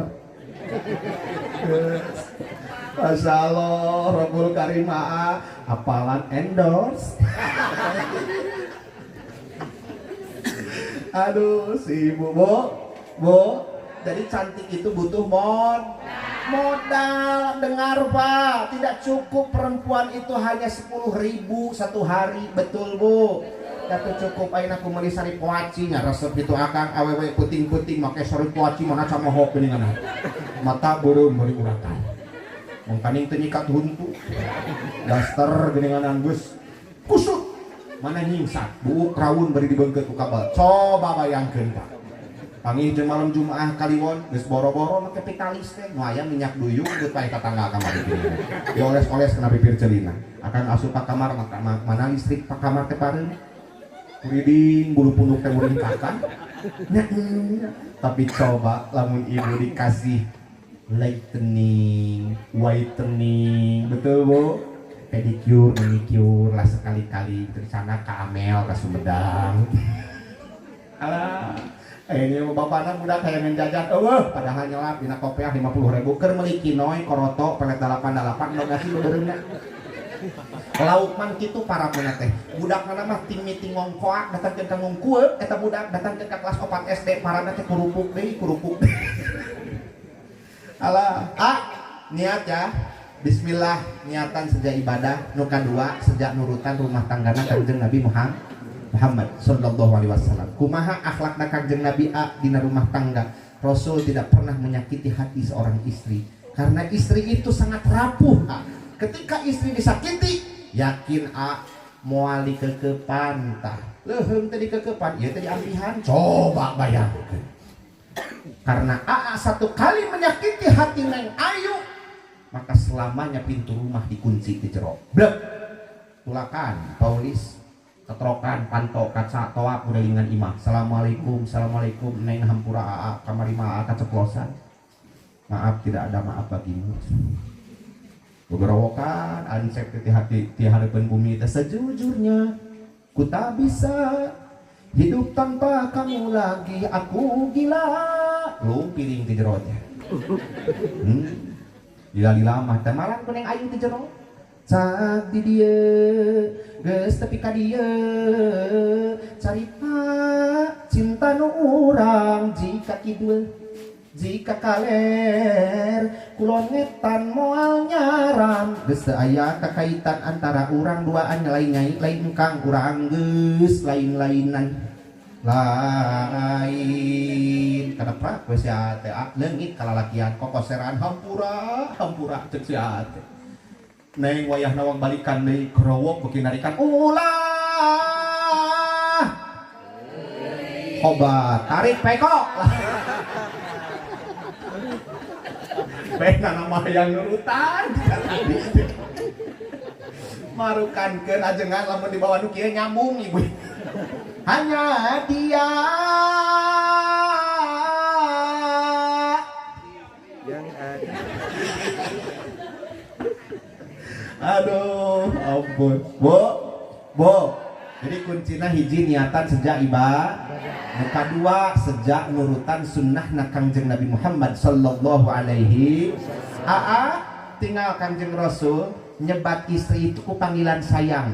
Masyaallah Rabbul Karim apalan endorse. Aduh si ibu Bu. Bu, jadi cantik itu butuh modal. Dengar Pak, tidak cukup perempuan itu hanya 10.000 satu hari, betul Bu? Tidak cukup ayeuna aku meuli sari poaci nya resep itu akang awewe puting-puting make sari poaci mana camohok geuningan. Mata beureum bari uratan. Mangkaning teu nyikat huntu. Daster geuningan geus kusut. Mana nyingsat, buuk rawun bari dibeungkeut ku kabel. Coba bayangkeun Pak. Panggih jeung malam Jumaah kaliwon geus boro-boro make pitalis teh nu aya minyak duyung geus pae ka tangga kamar dieu. Dioles-oles kana bibir celina. Akang asup ka kamar maka mana listrik ka kamar teh pareum. Kuriding bulu punuk teh muringkakan. Nya tapi coba lamun ibu dikasih lightening, whitening, betul Bu? Pedicure, manicure lah sekali-kali dari sana ke Amel, ke Sumedang. Alah, ini bapakna budak hayang jajan, eueuh, padahal nyelap dina kopiah 50.000 keur meuli kinoy koroto pelet 88 endog nasi beureumna. Lauk man kitu para mena teh. Budak mana mah tim meeting ngongkoak datangkeun ka ngungkueut eta budak datangkeun ka kelas 4 SD parana teh kurupuk deui kurupuk. Alah, ah, niat ya. Bismillah, niatan sejak ibadah, nu kadua sejak nurutan rumah tanggana Kangjeng Nabi Muhammad sallallahu alaihi wasallam. Kumaha akhlakna Kangjeng Nabi A dina rumah tangga? Rasul tidak pernah menyakiti hati seorang istri karena istri itu sangat rapuh. A. Ketika istri disakiti, yakin A moal dikekepan tah. Leuheung teh dikekepan, ieu teh diampihan. Coba bayangkeun. Karena AA satu kali menyakiti hati Neng Ayu, maka selamanya pintu rumah dikunci di jero. Blek. Tulakan, paulis, ketrokan, panto, kaca, toak, udah imah. Assalamualaikum, assalamualaikum, Neng hampura AA, kamari mah AA keceplosan. Maaf, tidak ada maaf bagimu. Beberowokan, ansek ti hati ti hareupeun bumi teh sejujurnya ku tak bisa hidup tanpa kamu lagi, aku gila. Lu piring ti jero teh. Lila-lila mah teh malang ku Neng Ayu ti jero. Cak di dieu geus tepi ka dieu carita cinta nu urang jika kidul jika kaler kulon ngetan moal nyaram geus teu aya kakaitan antara urang duaan lain nyai lain engkang urang geus lain-lainan lain kadaprak we sia teh leungit kalalakian kokoseran hampura hampura ceuk sia teh. Neng wayah nawang balikan deui kerowok beuki narikan ulah hoba tarik peko bena nama yang nurutan marukankeun ajengan lamun dibawa nu kieu nyambung ibu hanya dia yang ada. Aduh, ampun. Bu, bu. Jadi kuncinya hiji niatan sejak ibadah. Nu kadua sejak nurutan sunnah na Kangjeng Nabi Muhammad sallallahu alaihi. Aa Tinggal Kanjeng Rasul nyebat istri itu ku panggilan sayang.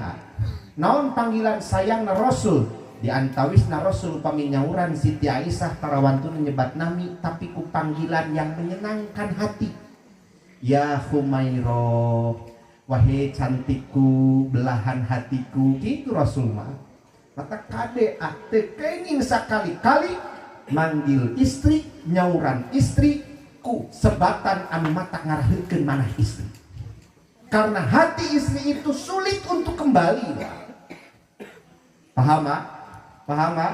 Naon panggilan sayang na Rasul? Di antawisna Rasul upami nyauran Siti Aisyah tarawantun nyebat nami tapi ku panggilan yang menyenangkan hati. Ya Humairah, wahai cantikku, belahan hatiku, gitu Rasul mah. Mata kade teu kenging sakali-kali manggil istri, nyauran istri ku sebatan anu mata ngaraheukeun manah istri. Karena hati istri itu sulit untuk kembali. Paham ah? Paham ah?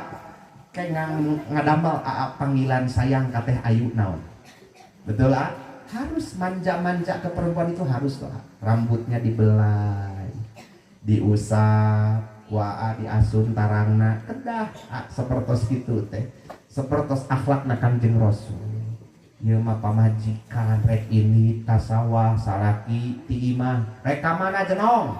Kayak ngadamel aa panggilan sayang ka Teh Ayu naon. Betul ah? Harus manja-manja ke perempuan itu harus lah. Rambutnya dibelai, diusap, waa diasun tarangna, kedah sepertos gitu teh. Sepertos akhlakna Kanjeng Rasul. Ieu mah pamajikan rek ini ka sawah salaki ti imah rek ka mana jenong.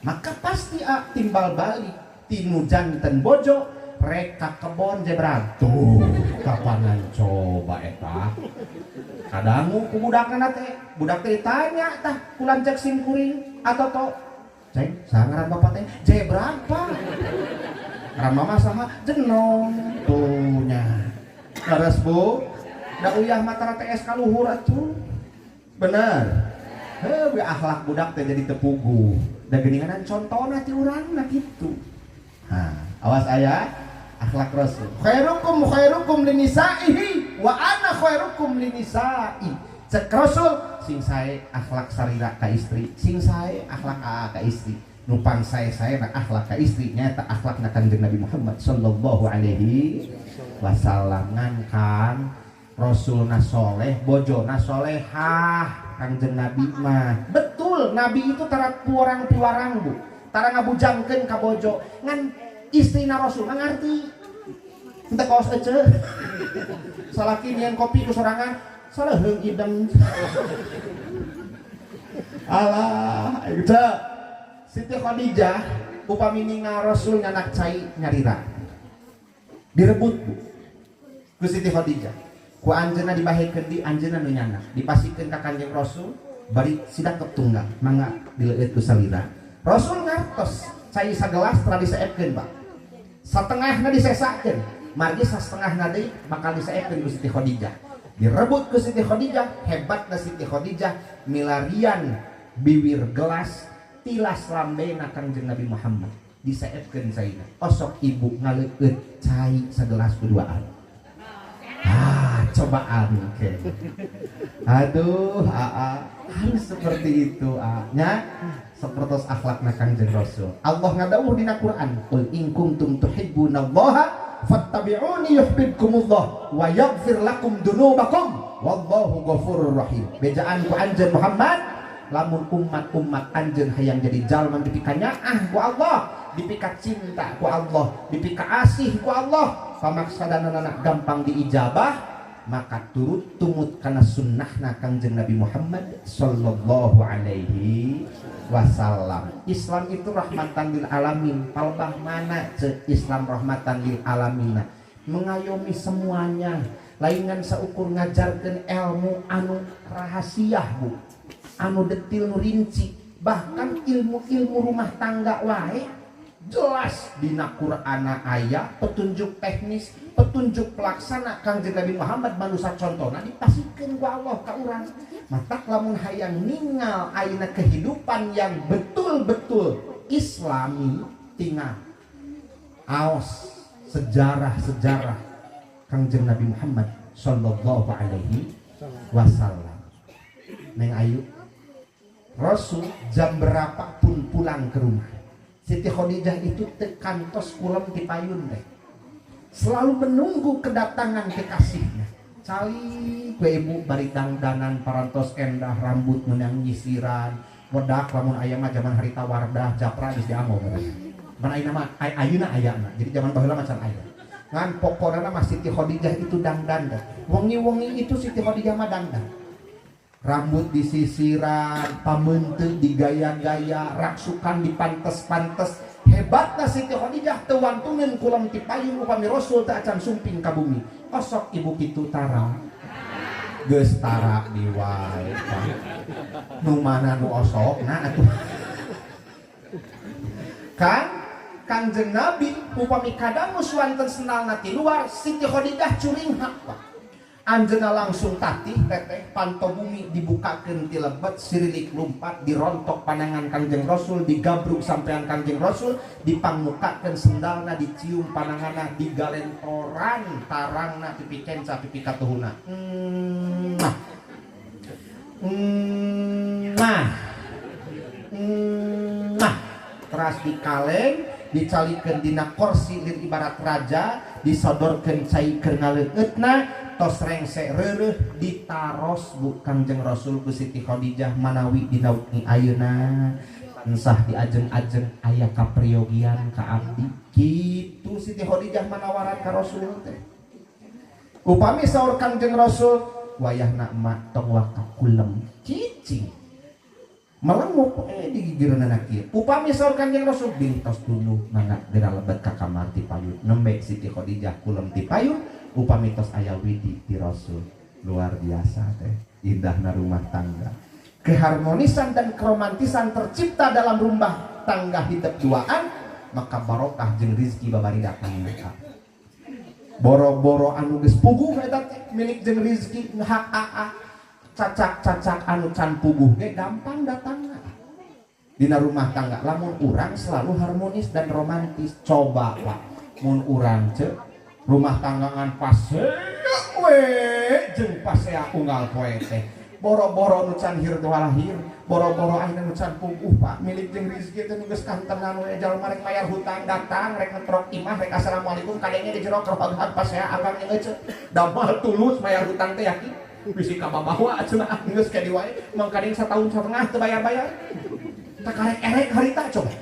Maka pasti timbal balik tinu janten bojo rek ka kebon jebran tuh kapanan coba eta kadangu ku budakna teh budak teh ditanya tah ku lanceuk sim kuring atau to ceng saha ngaran bapak teh jebran pak ngaran mama saha jenong tuh nya leres bu da uyah mah TS kaluhur atuh bener. Heuh akhlak budak teh jadi tepuguh da geuninganan contona ti urangna kitu. Ha, awas aya akhlak Rasul. Khairukum khairukum linisaihi wa ana khairukum linisai. Cek Rasul sing sae akhlak sarira ka istri, sing sae akhlak aa ka istri. Nu pang sae-sae na akhlak ka istri nyaeta akhlakna Kanjeng Nabi Muhammad sallallahu alaihi wasallam. Ngan kan Rasulna soleh, bojona solehah Kanjeng Nabi mah. Betul, Nabi itu tara piwarang-piwarang bu, tara ngabujangkeun ka bojo. Ngan istrina Rasul mah ngarti. Henteu kaos eceu. Salaki nyieun kopi ku sorangan, saleuheung idem. Alah, itu Siti Khadijah upami ningal Rasul nyanak cai nyarira. Direbut bu ku Siti Khadijah. Ku anjeunna dibahekeun di anjeunna nu nyanak, dipasikeun ka Kanjeng Rasul bari sidakep tunggal, mangga dileueut ku salira. Rasul ngartos cai sagelas tara diseepkeun, Pak. Satengahna disesakeun, margi satengahna deui bakal diseepkeun ku Siti Khadijah. Direbut ku Siti Khadijah, hebatna Siti Khadijah milarian biwir gelas tilas lambena Kanjeng Nabi Muhammad diseepkeun caina. Osok ibu ngaleueut cai sagelas kuduaan. Ah, cobaan ke. Aduh, aa, harus seperti itu, a. Nya, sepertos akhlakna Kanjeng Rasul. Allah ngadawuh dina Quran, "Qul in kuntum tuhibbunallaha fattabi'uni yuhibbukumullah wa yaghfir lakum dunubakum wallahu ghafurur rahim." Bejaan ku anjeun Muhammad, lamun umat-umat anjeun hayang jadi jalma dipikanyaah ku Allah, dipika cinta ku Allah, dipika asih ku Allah, pamaksadanana gampang diijabah, maka turut tumut kana sunnahna Kangjeng Nabi Muhammad sallallahu alaihi wasallam. Islam itu rahmatan lil alamin. Palebah mana ce Islam rahmatan lil alamin? Mengayomi semuanya. Laingan saukur ngajarkeun ilmu anu rahasia bu, anu detil nu rinci, bahkan ilmu-ilmu rumah tangga wae jelas dina Qur'ana aya petunjuk teknis, petunjuk pelaksana Kangjeng Nabi Muhammad manusia contohna dipasikeun ku Allah ka urang. Matak lamun hayang ningal ayeuna kehidupan yang betul-betul islami tinggal aos sejarah-sejarah Kangjeng Nabi Muhammad sallallahu alaihi wasallam. Neng Ayu, Rasul jam berapapun pulang ke rumah, Siti Khadijah itu kantos kulem ti payun teh. Selalu menunggu kedatangan kekasihnya. Cali ku ibu bari dangdanan parantos endah rambut menang nyisiran, wedak lamun aya mah zaman harita wardah japra geus dianggo. Man ayeuna mah ayeuna ayana. Jadi zaman baheula mah can aya. Ngan pokona mah Siti Khadijah itu dangdan teh. Wengi-wengi itu Siti Khadijah mah dangdan. Rambut disisiran, pameunteut digaya-gaya, raksukan dipantes-pantes. Hebatna Siti Khadijah teu wantuneun kulem ti payun upami Rasul teu acan sumping ka bumi. Osok ibu kitu tara. Geus tara diwae, Pak. Nu mana nu osokna atuh? Kan Kangjeng Nabi upami kadangu suanten sendalna ti luar, Siti Khadijah curinghak, Pak. Anjeunna langsung tatih teteh panto bumi dibukakeun ti lebet, sirilik lumpat dirontok panangan Kangjeng Rasul, digabruk sampean Kangjeng Rasul, dipangmukakeun sendalna, dicium pananganna, digalentoran tarangna pipi kenca pipi katuhuna. Mwah. Mwah. Mwah. Teras dikaleng, dicalikeun dina korsi lir ibarat raja, disodorkeun cai keur ngaleueutna, tos rengse reureuh ditaros bu Kangjeng Rasul ku Siti Khadijah manawi dina wengi ayeuna tansah diajeng-ajeng aya kapriyogian ka abdi. Kitu Siti Khadijah manawaran ka Rasul teh. Upami saur Kangjeng Rasul, wayahna emak tong waka kulem cicing melenguk di gigireunana kieu. Upami saur Kangjeng Rasul bintos tunduh mangga geura lebet ka kamar ti payun. Nembe Siti Khadijah kulem ti payun, upami tos aya widi ti Rasul. Luar biasa teh indahna rumah tangga. Keharmonisan dan keromantisan tercipta dalam rumah tangga hidup duaan, maka barokah jeung rizki babari datang. Boro-boro anu geus puguh eta teh milik jeung rizki hak aa, cacak-cacak anu can puguh ge gampang datangna dina rumah tangga lamun urang selalu harmonis dan romantis. Coba Pak, mun urang ce rumah tangga ngan pasea we jeung pasea unggal poe teh, boro-boro nu can hir teh lahir, boro-boro ayeuna nu can puguh, Pak, milik jeung rizki teh nu geus kantenan we. Jalma rek mayar hutang datang, rek ngetrok imah, rek assalamualaikum kadenge di jero kerohag pasea akang jeung damal tulus mayar hutang teh yakin bisi ka babawa cenah geus ka di wae mangkaning satahun setengah teu bayar-bayar tak karek erek harita. Coba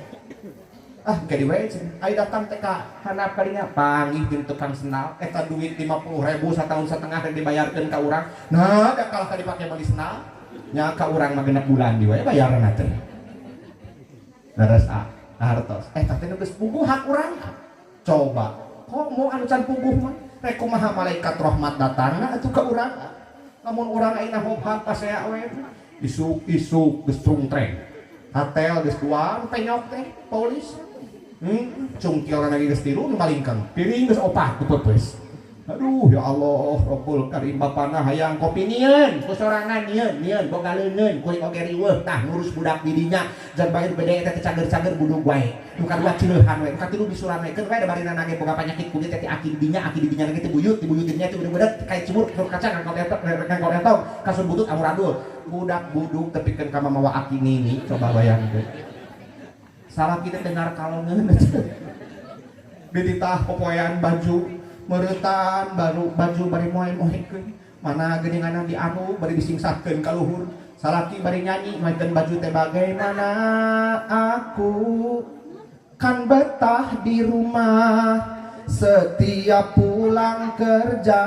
ah ka di wae cenah aya datang teh ka handap kadinya panggih jeung tukang sendal eta duit 50.000 satahun setengah rek dibayarkeun ka urang. Nah, da kalah ka dipake meuli sendal nya ka urang mah genep bulan di wae bayarna teh. Leres ah hartos eta teh geus puguh hak urang. Coba kok mau anu can puguh mah rek kumaha malaikat rahmat datangna atuh ka urang lamun urang ayeuna hob pasea we isuk-isuk geus trungtreng hatel geus dua penyok teh polis cungkil lagi geus tilu nu malingkang piring geus opat dipeupeus. Aduh ya Allah Rabbul Karim, bapana hayang kopi nieun ku sorangan, nieun nieun boga leuneun kuring oge riweuh tah ngurus budak di dinya jan bae gede eta teh cager-cager budug wae. Nu kadua cileuhan we, nu katilu bisuran we, keun we da barina nage boga panyakit kulit teh aki di dinya, aki di dinya lagi teh buyut, dibuyutin nya teh budak kayak cemur keur kacang kangkong entong kasur butut amuradul budak budug tepikeun ka mamawa aki nini. Coba bayangkeun salah kita dengar kalau ngeun dititah popoean baju meretan baru baju bari moe-moekeun mana geuningan di anu bari disingsatkeun ka luhur salaki bari nyanyi moekeun baju teh bagaimana aku kan betah di rumah setiap pulang kerja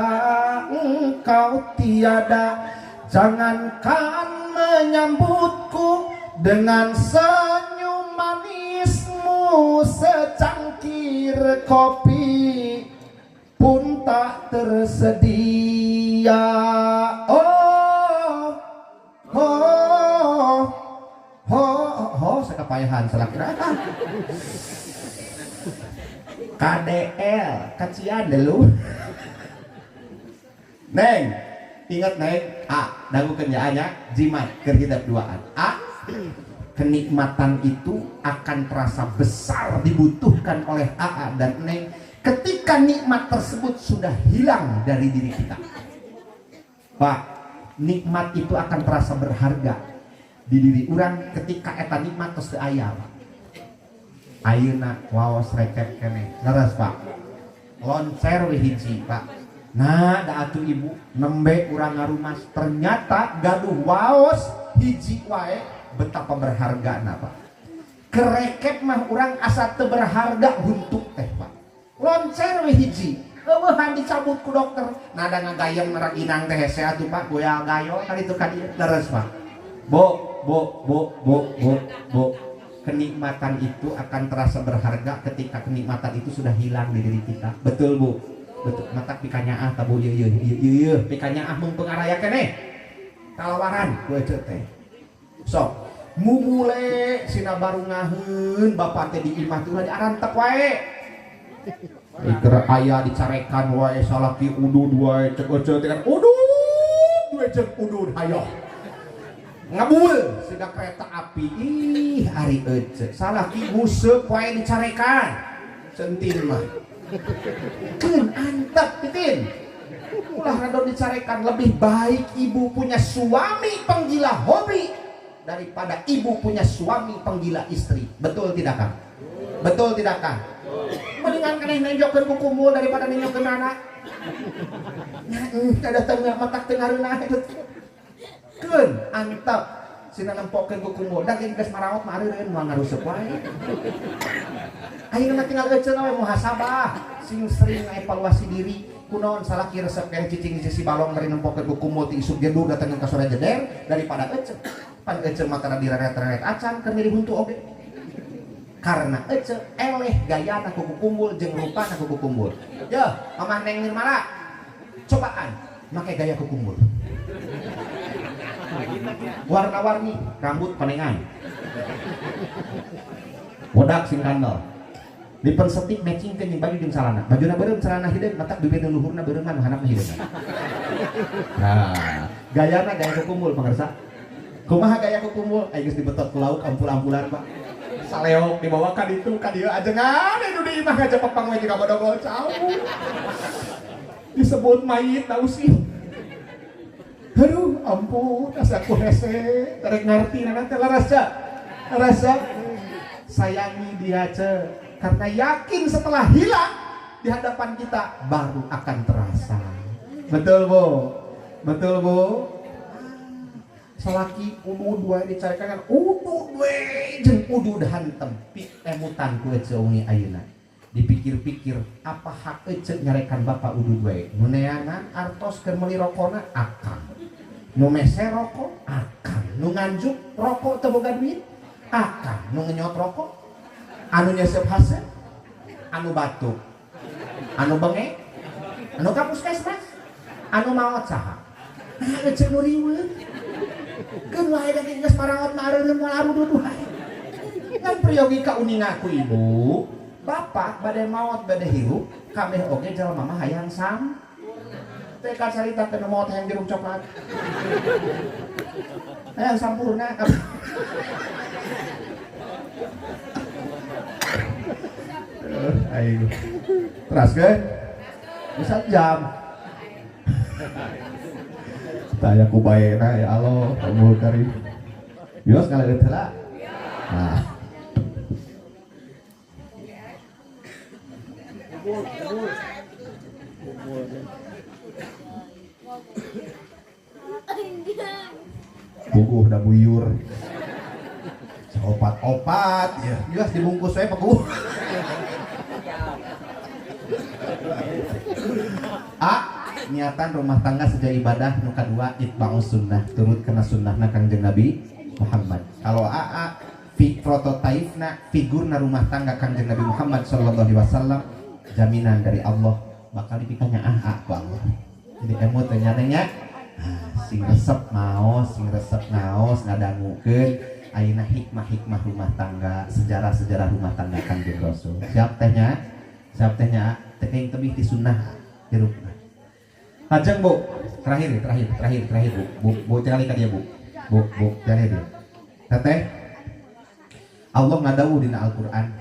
engkau tiada, jangankan menyambutku dengan senyum manismu, secangkir kopi pun tak tersedia. Oh oh oh oh, saya kepayahan salah kira KDL kacian deh lu. Neng, ingat Neng, A dangukeun ya nya jimat keur hidup duaan. A, kenikmatan itu akan terasa besar dibutuhkan oleh AA dan Neng ketika nikmat tersebut sudah hilang dari diri kita. Pak, nikmat itu akan terasa berharga di diri orang ketika eta nikmat tos teu aya, Pak. Ayeuna waos rekep keneh. Leres, Pak. Loncer we hiji, Pak. Nah, da atuh ibu nembe urang ngarumas ternyata gaduh waos hiji wae betapa berhargana, Pak. Kerekep mah urang asa teu berharga huntuk teh, Pak. Loncer we hiji eueuhan dicabut ku dokter nada ngagayem ngaraginang teh hese atuh, Pak, goyal gayo kali itu ka dieu. Leres, Pak. Bo bo bo bo bo bo, kenikmatan itu akan terasa berharga ketika kenikmatan itu sudah hilang di diri kita. Betul, Bu? Betul, matak pikanyaah tabu ieu ieu ieu ieu pikanyaah mumpung araya keneh. Kalawaran ku ece teh. Sok, mumule sina barungaheun bapak teh di imah teh ulah diarantep wae. Iker aya dicarekan wae salaki udud wae cek ece teh kan udud we cek udud hayoh. Ngebul siga kereta api. Ih, ari ece salaki nguseup wae dicarekan. Centin mah. Keun antep titin. Ulah radon dicarekan, lebih baik ibu punya suami penggila hobi daripada ibu punya suami penggila istri. Betul tidak Kang? Betul tidak Kang? Mendingan keneh nenjokeun ku kumpul daripada nenjokeun anak. Nya ada tengah matak teu ngareunah itu. Keun antep sina nempokeun ku kumpul da geus maraot mah areureun moal ngaruseuk wae. Ayeuna mah tinggal eceun we muhasabah, sing sering evaluasi diri. Kunaon salaki resep keneh cicing di sisi balong bari nempokeun ku kumpul ti isuk jendur dateng ka sore jeder daripada ece. Pan ece mah tara direret-reret acan keur nyeri huntu oge. Karena ece eleh gayana ku kukumbul jeung rupana ku kukumbul. Yeuh, Mamah Neng Nirmala. Cobaan make gaya kukumbul. Warna-warni, rambut konengan. Bodak sing kandel. Lipen setik matching ke jeung baju jeung celana. Bajuna beureum celana hideung, matak bibir nu luhurna beureuman handapna hideung. Nah, gayana gaya kukumbul pangarsa. Kumaha gaya kukumbul? Aya geus dibetot ku lauk ampul-ampulan, Pak. Saleok dibawa ka ditu ka dieu ajengan anu di imah ngajepepang we jiga bodogol cau. Disebut mayit tau sih. Aduh, ampun, asa ku hese, rek ngarti na teh rasa. Rasa sayangi dia ce, karena yakin setelah hilang di hadapan kita baru akan terasa. Betul, Bu? Betul, Bu? Salaki udud wae dicarekan kan udud we jeung udud hantem pi emutan ku ece wengi ayeuna. Dipikir-pikir apa hak ece nyarekan bapak udud wae? Nu neangan artos keur meuli rokona akang. Nu meser rokok akang, nu nganjuk rokok teu boga duit akang, nu ngenyot rokok, anu nyesep hase, anu batuk, anu bengek, anu ka puskesmas, anu maot saha? Nah, ece nu riweuh. Keun wae da geus maraot mah areureun moal arudud wae. Ngan priyogi kauninga ku ibu, bapak bade maot bade hirup, kabeh oge jalma mah hayang sam. Teh kacarita teh maot hayang jeruk coklat. Hayang sampurna. Ayo. Teras ke? Bisa jam. Tanya ku baena ya Allah, Abdul Karim. Yo sekali lagi lah. Nah. Puguh da buyur. Opat-opat ya. Jelas dibungkus we peguh. A, niatan rumah tangga sejak ibadah nu kadua itba'us sunnah, turut kana sunnahna Kangjeng Nabi Muhammad. Kalau AA fi prototype-na figurna rumah tangga Kangjeng Nabi Muhammad sallallahu alaihi wasallam, jaminan dari Allah bakal dipikanya AA ku Allah. Jadi emut teh nya, sing resep maos, sing resep ngaos ngadangukeun ayeuna hikmah-hikmah rumah tangga, sejarah-sejarah rumah tangga Kangjeng Rasul. Siap tehnya? Siap tehnya? Teh tebih ti sunnah hirupna. Lajeng Bu, terakhir Bu. Bu, Bu cari ka dia Bu. Bu, Bu cari dia. Teteh, Allah ngadawuh dina Al-Qur'an,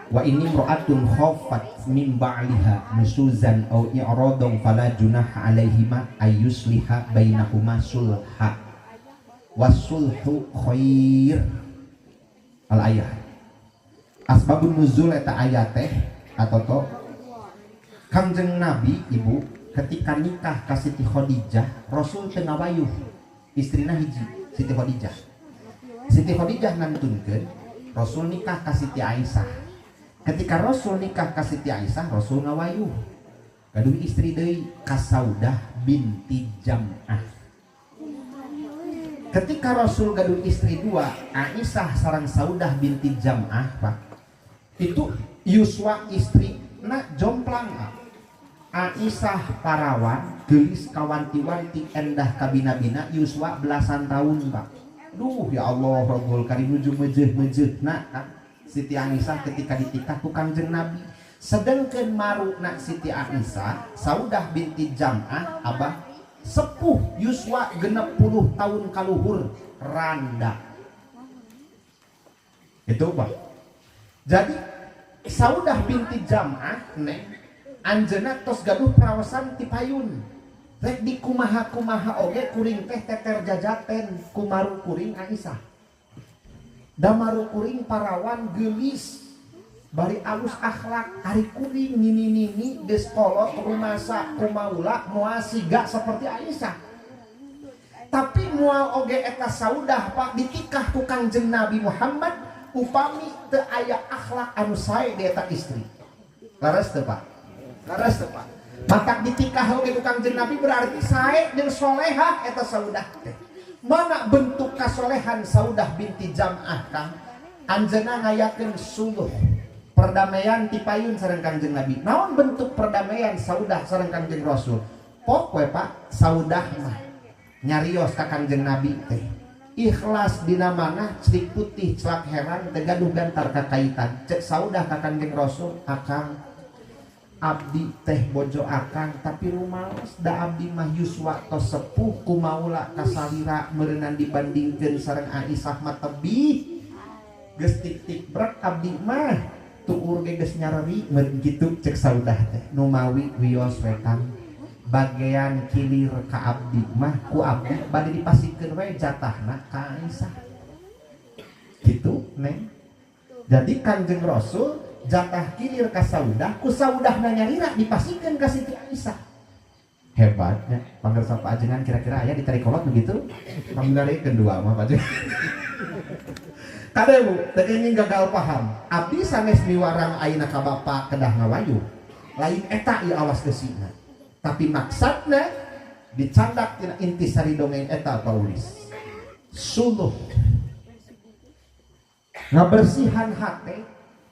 wa inni imra'atun khaffat min ba'liha nusuzan aw i'radan fala junaha 'alaihima ayyusliha bainahuma sulha. Wasulhu khair. Al-ayah. Asbabun nuzul eta ayat teh atau to Kangjeng Nabi ibu ketika nikah ka Siti Khadijah, Rasul teu ngawayuh istrina hiji Siti Khadijah. Siti Khadijah ngantunkeun Rasul nikah ka Siti Aisyah. Ketika Rasul nikah ka Siti Aisyah, Rasul ngawayuh gaduh istri deui ka Saudah binti Jam'ah. Ketika Rasul gaduh istri dua, Aisyah sareng Saudah binti Jam'ah, Pak, itu yuswa istri na jomplang. Aisyah parawan, gelis, kawanti-wanti, endah kabina-bina, yuswa belasan tahun, Pak. Duh, ya Allah Rabbul Karim, nuju mejeh-mejeh nah kan Siti Aisyah ketika ditikah ku Kangjeng Nabi. Sedangkan maruna Siti Aisyah, Saudah binti Jam'ah, abah sepuh, yuswa 60 tahun kaluhur, randa itu, Pak. Jadi Saudah binti Jam'ah, neng, anjeunna tos gaduh perawasan ti payun, rek di kumaha-kumaha oge kuring teh teter jajaten ku maru kuring Aisyah, da maru kuring parawan, gelis, bari alus akhlak. Ari kuring nini-nini geus kolot, rumasa kumaula, moal siga seperti Aisyah. Tapi moal oge eta Saudah, Pak, ditikah ku Kangjeng Nabi Muhammad upami teu aya akhlak anu sae di eta istri. Leres teu, Pak? Leres teu, Pak? Matak ditikah oge ku Kangjeng Nabi berarti sae jeung solehah eta Saudah teh. Mana bentuk kasolehan Saudah binti Jam'ah, Kang? Anjeunna ngayakeun suluh, perdamaian ti payun sareng Kangjeng Nabi. Naon bentuk perdamaian Saudah sareng Kangjeng Rasul? Pok we, Pak, Saudah mah nyarios ka Kangjeng Nabi teh ikhlas dina mana celik putih celak herang teu gaduh gantar kakaitan. Cek Saudah ka Kangjeng Rasul, "Akang, abdi teh bojo akang, tapi rumaos da abdi mah yuswa tos sepuh, kumaula kasalira meureunan dibandingkeun sareng Aisyah mah tebih, geus tik-tik brek abdi mah, tuur ge geus nyareri meureun kitu." Cek Saudah teh, "Numawi wios we, Kang, bagian kilir ka abdi mah ku abdi bade dipasikeun we jatahna ka Aisyah." Gitu, neng. Jadi Kanjeng Rasul jatah kilir ka Saudah, ku Saudah nyalira dipasikeun ka Siti Aisyah. Hebatnya pangersa Pak Ajengan, kira-kira aya ditarik kolot begitu pangdarikeun dua mah Pak Ajengan. Kade, Bu, teu kenging gagal paham. Abdi sanes miwarang ayeuna ka bapak kedah ngawayu. Lain eta ieu awas geusina. Tapi maksudna dicandak tina intisari dongeng eta, Paulis. Suluh. Ngabersihan hate,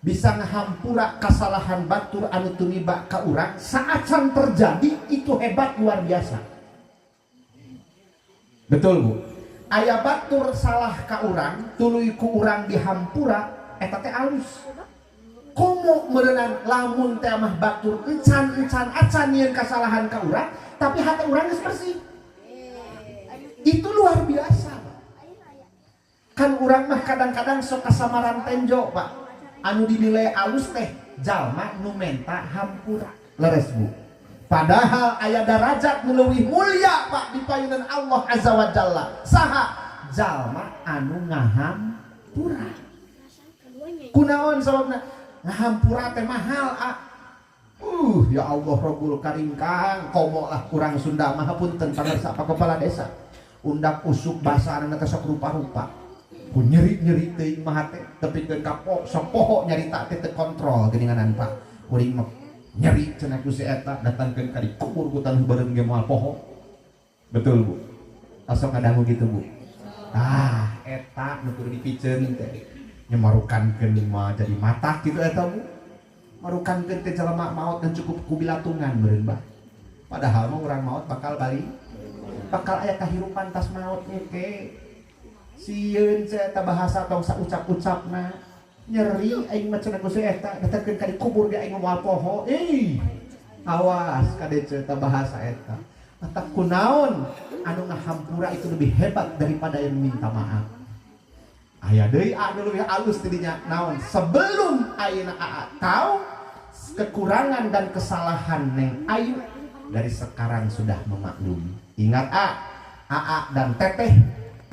bisa ngahampura kesalahan batur anu tumiba ka urang saacan terjadi, itu hebat luar biasa. Betul, Bu? Aya batur salah ka urang, tuluy ku urang dihampura, eta teh alus. Komo meureunan lamun teh mah batur encan encan acan nyieun kasalahan ka urang, tapi hati urang geus bersih. Itu luar biasa. Kan urang mah kadang-kadang sok kasamaran tenjo, Pak. Anu dinilai alus teh jalma nu menta hampura. Leres, Bu? Padahal aya darajat nu leuwih mulia, Pak, di payunan Allah Azza wa Jalla. Saha? Jalma anu ngahampura. Kunaon sababna? Ngahampura teh mahal, ah. Ya Allah Rabbul Karim, Kang, komo lah kurang Sunda mah, punten pangersa Pak Kepala Desa. Undak usuk bahasa teh sok rupa-rupa. Ku nyeri-nyeri teuing mah teh tepikeun ka sok poho nyarita teh teu kontrol geuninganan, Pak. Kuring mah nyeri cenah ku si eta, datangkeun ka dikubur ku taneuh beureum ge moal poho. Betul, Bu? Asok ngadangu gitu, Bu? Ah, eta nu kudu dipiceun teh. Nyemarukankeun mah jadi mata gitu eta, Bu. Marukankeun teh jelema maot dan cukup ku bilatungan meureun, bah. Padahal mah urang maot bakal balik, bakal aya kahirupan tas maot engke. Sieun cenah eta bahasa tong saucap-ucapna. Nyeri aing mah cenah ku si eta, datangkeun ka dikubur ge aing moal poho. Ih, awas kade eta bahasa eta. Matak kunaon anu ngahampura itu lebih hebat daripada yang minta maaf. Aya deui anu leuwih alus tidinya, naon? Sebelum ayeuna aa tahu kekurangan dan kesalahan Neng Ayu, dari sekarang sudah memaklumi. Ingat, A, AA dan Teteh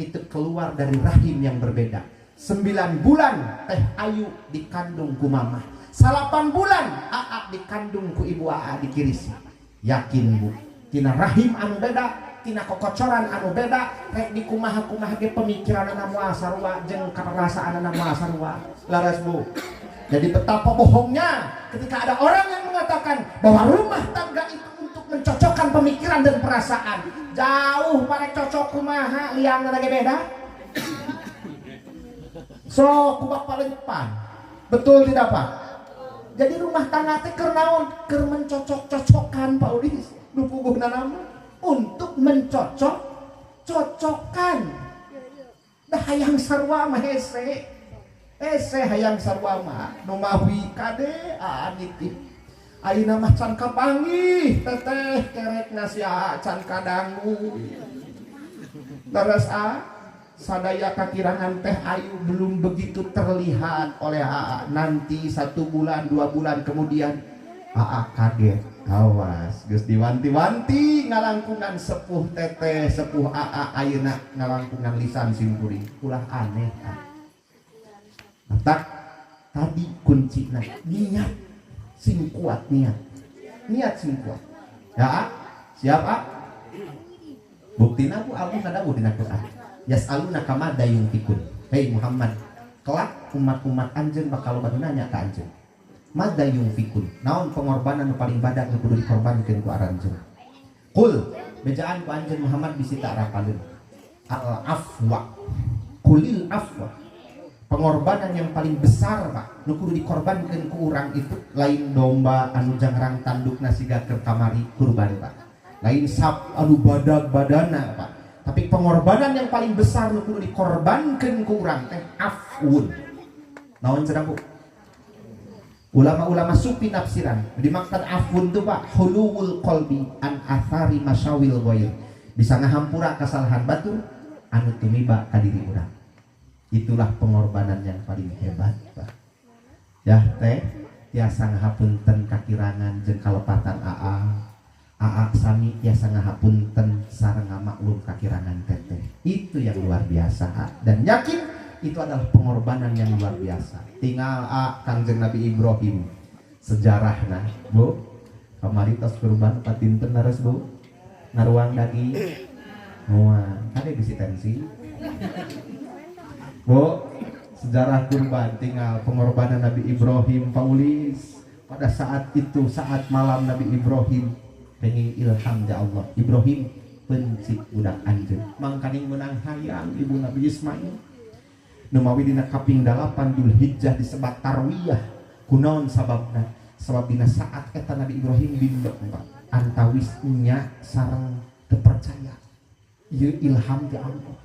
itu keluar dari rahim yang berbeda. 9 bulan Teh Ayu dikandung ku mama. 8 bulan AA dikandung ku ibu AA di Kirisi. Yakin, Bu, tina rahim anu beda, tina kokocoran anu beda, rek di kumaha-kumaha ge pemikiran moal sarua jeung perasaan moal sarua. Laras, Bu? Jadi betapa bohongnya ketika ada orang yang mengatakan bahwa rumah tangga itu untuk mencocokkan pemikiran dan perasaan. Jauh pada cocok kumaha, liang lagi beda. So, ku bapak depan. Betul tidak, Pak? Jadi rumah tangga teh keur naon? Keur mencocok-cocokkan, Pak Ulis. Nu puguhna nama untuk mencocok cocokkan. Dah hayang sarua mah hese. Hese hayang sarua mah nu mawi kade aa nitip. Ayeuna mah can kapanggih teteh kerek si aa can kadangu. Terus a sadaya kakirangan teh ayu belum begitu terlihat oleh AA. Nanti 1 bulan 2 bulan kemudian AA kaget. Awas geus diwanti-wanti ngalangkungan sepuh teteh, sepuh AA, ayeuna ngalangkungan lisan simkuring ulah aneh. Tak tadi kunci niat sing kuat, niat, niat sing kuat ya. A siap A, buktina ku Allah ngadawuh dina Quran, yas'alunaka madza yunfiqun. Hei Muhammad, kelak umat-umat anjeun bakal loba nanya ka anjeun, madza yunfiqun, naon pengorbanan nu paling badag nu kudu dikorbankeun ku aranjeun. Qul, bejaan ku anjeun Muhammad bisi tak rapaleun, al afwa, qulil afwa. Pengorbanan yang paling besar, Pak, nu kudu dikorbankeun ku urang itu lain domba anu jangrang tandukna siga keur kamari kurban, Pak, lain sap anu badag badana, Pak, tapi pengorbanan yang paling besar nu kudu dikorbankeun ku urang teh afun. Naon cenah, Bu? Ulama-ulama sufi nafsiran dimaksud afun tuh, Pak, khuluwul qalbi an athari masawil ghair, bisa ngahampura kesalahan batur anu tumiba ka diri urang. Itulah pengorbanan yang paling hebat, Pak. Ya teh tiasa ngahapunten kakirangan jeung kalepatan AA, AA sami tiasa ngahapunten sareng ngamaklum kakirangan teteh. Itu yang luar biasa, A. Dan yakin itu adalah pengorbanan yang luar biasa. Tinggal A Kangjeng Nabi Ibrahim sejarahna, Bu. Kamari tos kurban patinten leres, Bu? Ngaruang daging. Wah, kade bisi tensi. Bu, sejarah kurban tinggal pengorbanan Nabi Ibrahim, Paulis. Pada saat itu, saat malam, Nabi Ibrahim pengen ilham ya Allah. Ibrahim, pencit budak anjeun. Mangkaning menang hayang ibu Nabi Ismail. Numawi dina kaping 8 Dzulhijjah disebat tarwiyah. Kunaon sababna? Sabab dina saat eta Nabi Ibrahim bimbang, Pak. Antawis nya sareng terpercaya. Ieu ilham ti Allah.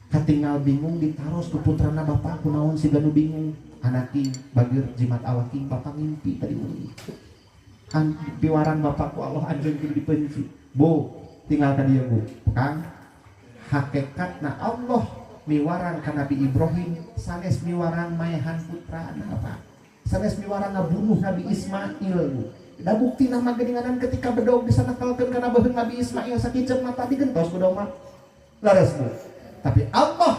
Katinggal bingung ditaros ku putrana, bapak kunaon siga nu bingung? Anaki bageur, jimat awaki, bapak ngimpi tadi wengi. An piwarang bapak ku Allah anjeun kudu dipenci. Bu, tinggal ka dieu, Bu. Kang, hakikatna Allah miwarang ka Nabi Ibrahim sanes miwarang maehan putrana, Pak. Sanes miwarang ngabunuh Nabi Ismail, Bu. Da bukti nama geuninganan ketika bedog disanakalkeun kana beuheung Nabi Ismail sakicep mata digentos ku mah. Laras, Bu. Tapi Allah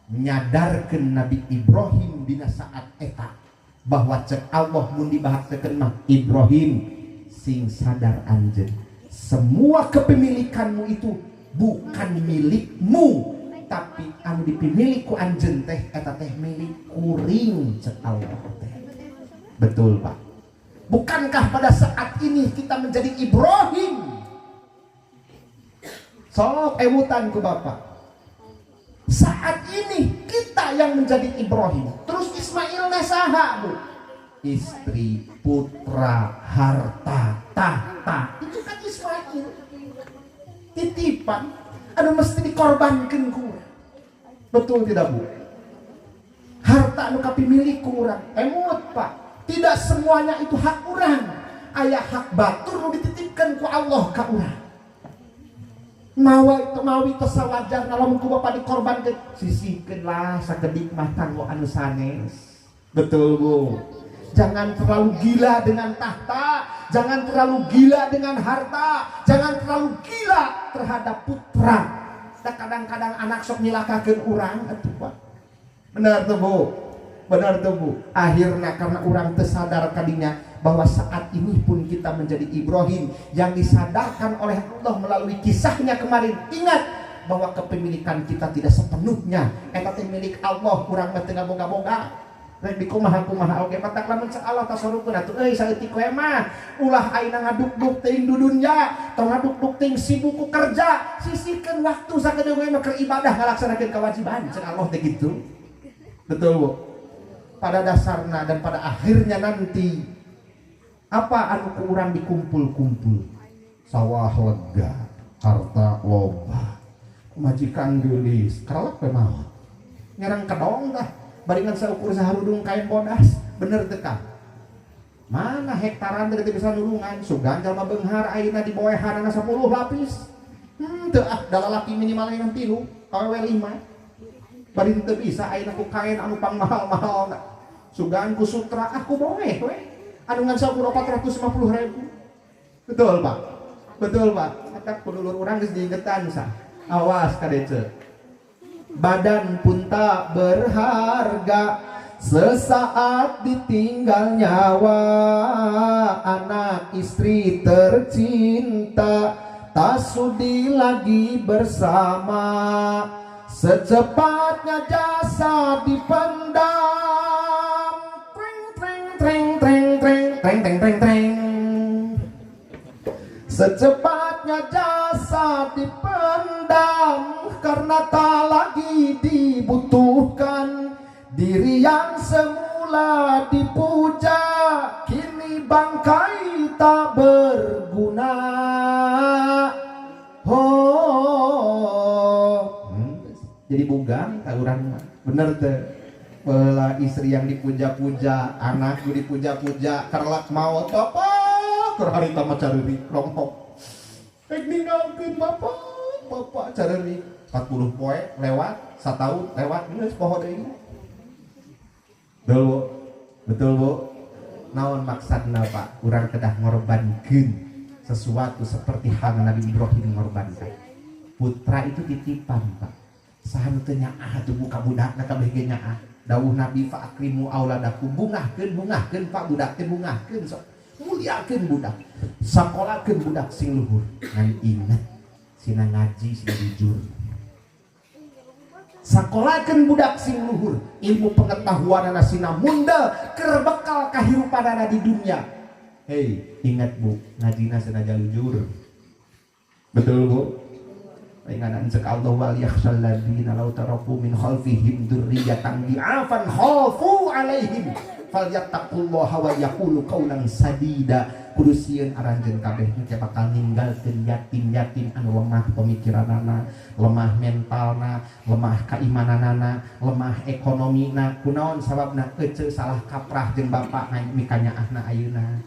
nyadarkeun Nabi Ibrahim dina saat eta bahwa cek Allah mun dibahasakeun mah, Ibrahim, sing sadar anjeun, semua kepemilikanmu itu bukan milikmu, tapi anu dipimilik ku anjeun teh eta teh milik kuring, cek Allah teh. Betul, Pak? Bukankah pada saat ini kita menjadi Ibrahim? Sok emutan ku Bapak. Saat ini kita yang menjadi Ibrahim. Terus Ismail saha, Bu? Istri, putra, harta, tahta. Itu kan Ismail. Titipan. Anu mesti dikorbankan ku. Betul tidak, Bu? Harta anu kapimilik ku urang. Emut, Pak. Tidak semuanya itu hak urang. Aya hak batur nu dititipkan ku Allah ka urang. Mawa itu mawi teu sawajarna lamun ku bapak dikorbankeun, sisihkeun lah sakedik mah kanggo anu sanes. Betul, Bu? Jangan terlalu gila dengan tahta, jangan terlalu gila dengan harta, jangan terlalu gila terhadap putra. Dan kadang-kadang anak sok nyilakakeun urang atuh, Pak. Benar tuh, Bu? Benar tuh, Bu? Akhirnya karena urang tersadar kadinya bahwa saat ini pun kita menjadi Ibrahim yang disadarkan oleh Allah melalui kisahnya kemarin. Ingat bahwa kepemilikan kita tidak sepenuhnya. Eta teh milik Allah, urang mah teu ngaboga-boga. Rek dikumaha-kumaha oge, matak lamun cek Allah tasarrufkeun atuh euy saeutik we mah ulah ayeuna ngaduk-duk teuing dudunya, tong ngaduk-duk teuing sibuk ku kerja, sisihkeun waktu sakedeung we mah keur ibadah ngalaksanakeun kewajiban, cek Allah teh gitu. Betul, Bu? Pada dasarna dan pada akhirnya nanti apa anu ku urang dikumpul-kumpul? Sawah lega, harta loba, majikan geulis, karelek we maot. Nyerang kedong dah, baringan saukur saharudung kain bodas, bener teu kah? Mana hektaran teh bisa nulungan, sugan jalma beunghar ayeuna diboehanana 10 lapis. Teu ah, da lalaki minimal ngan 3, awewe 5. Bari teu bisa ayeuna ku kain anu pang mahal-mahal. Sugan ku sutra ah ku boeh we. Anu ngan saukur 450.000. Betul, Pak? Betul, Pak. Eta ku dulur urang geus diingetan sah. Awas kadece. Badan pun tak berharga sesaat ditinggal nyawa, anak istri tercinta tak sudi lagi bersama, secepatnya jasad dipendam. Treng treng treng treng treng treng treng treng treng. Secepatnya jasad dipendam karena tak lagi dibutuhkan. Diri yang semula dipuja kini bangkai tak berguna. Oh, jadi bugang tak urang mah. Bener teh. Bela istri yang dipuja-puja, anak dipuja-puja, kerlak maot apa? Keur harita mah careurik ronghok. Rek ninggalkeun bapak, bapak careurik. 40 poe lewat, sataun lewat, geus poho deui. Betul, Bu? Betul, Bu? Naon maksudna, Pak? Urang kedah ngorbankeun sesuatu seperti hal Nabi Ibrahim ngorbankan. Putra itu titipan, Pak. Saha nu teu nyaah atuh buka budakna kabeh ge nyaah. Dawuh Nabi fa akrimu auladakum, bungahkeun, bungahkeun Pak, budak teh bungahkeun sok. Muliakeun budak. Sakolakeun budak sing luhur. Ngan inget sina ngaji sing jujur. Sakolakeun budak sing luhur, ilmu pengetahuanana sina mundel keur bekal kahirupanana di dunia. Hei, ingat Bu, ngajina sina jalujur. Betul, Bu? Ingat cek Allah wal yakhshal ladzina law taraku min khalfihim dzurriyyatan dhi'afan khafu alaihim falyattaqullaha wa yaqulu qawlan sadida. Kudu sieun aranjeun kabeh nu bakal ninggalkeun yatim-yatim anu lemah pemikiranana, lemah mentalna, lemah kaimananana, lemah ekonomina. Kunaon sababna? Ece salah kaprah jeung bapak mikanyaahna ayeuna.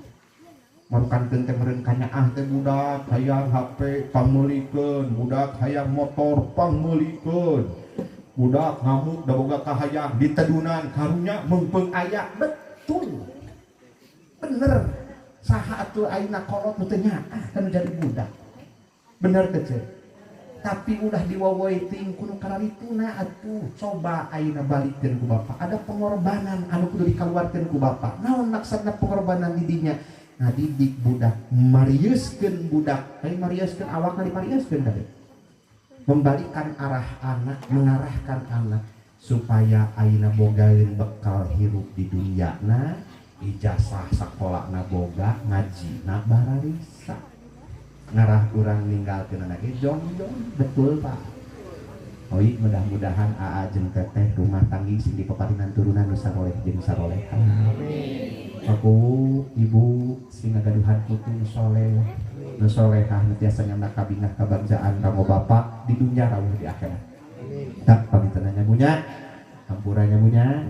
Marukankeun teh meureun kanyaah teh budak hayang HP pangmeulikeun, budak hayang motor pangmeulikeun. Budak ngamuk da boga kahayang ditedunan karunya meungpeung aya. Betul. Bener. Saha atuh ayeuna kolot nu teu nyaah kan jadi budak. Bener teu, Ceu? Tapi udah diwawoiting kudu kararituna atuh. Coba ayeuna balikeun ku bapak. Ada pengorbanan anu kudu dikaluarkeun ku bapak. Naon maksudna pengorbanan di dinya? Ngadidik budak, mariuskeun budak. Ai mariuskeun awakna dimariuskeun tadi. Membalikan arah anak, mengarahkan anak supaya ayeuna bogaeun bekal hirup di dunyana, ijazah sakolana boga, ngajina bararisa. Ngarah urang ninggalkeun anak ge jong-jong, betul Pak. Oi, mudah-mudahan AA jeung teteh rumah tanggi sing dipaparinan turunan nu saroleh jeung sarolehah. Amin. Aku ibu sing ngagaduhan putu nu soleh, nu solehah, nu tiasa nyandak kabingah kabagjaan kanggo bapak di dunia rawuh di akhirat. Tak pamitannya bunya, hampurannya bunya,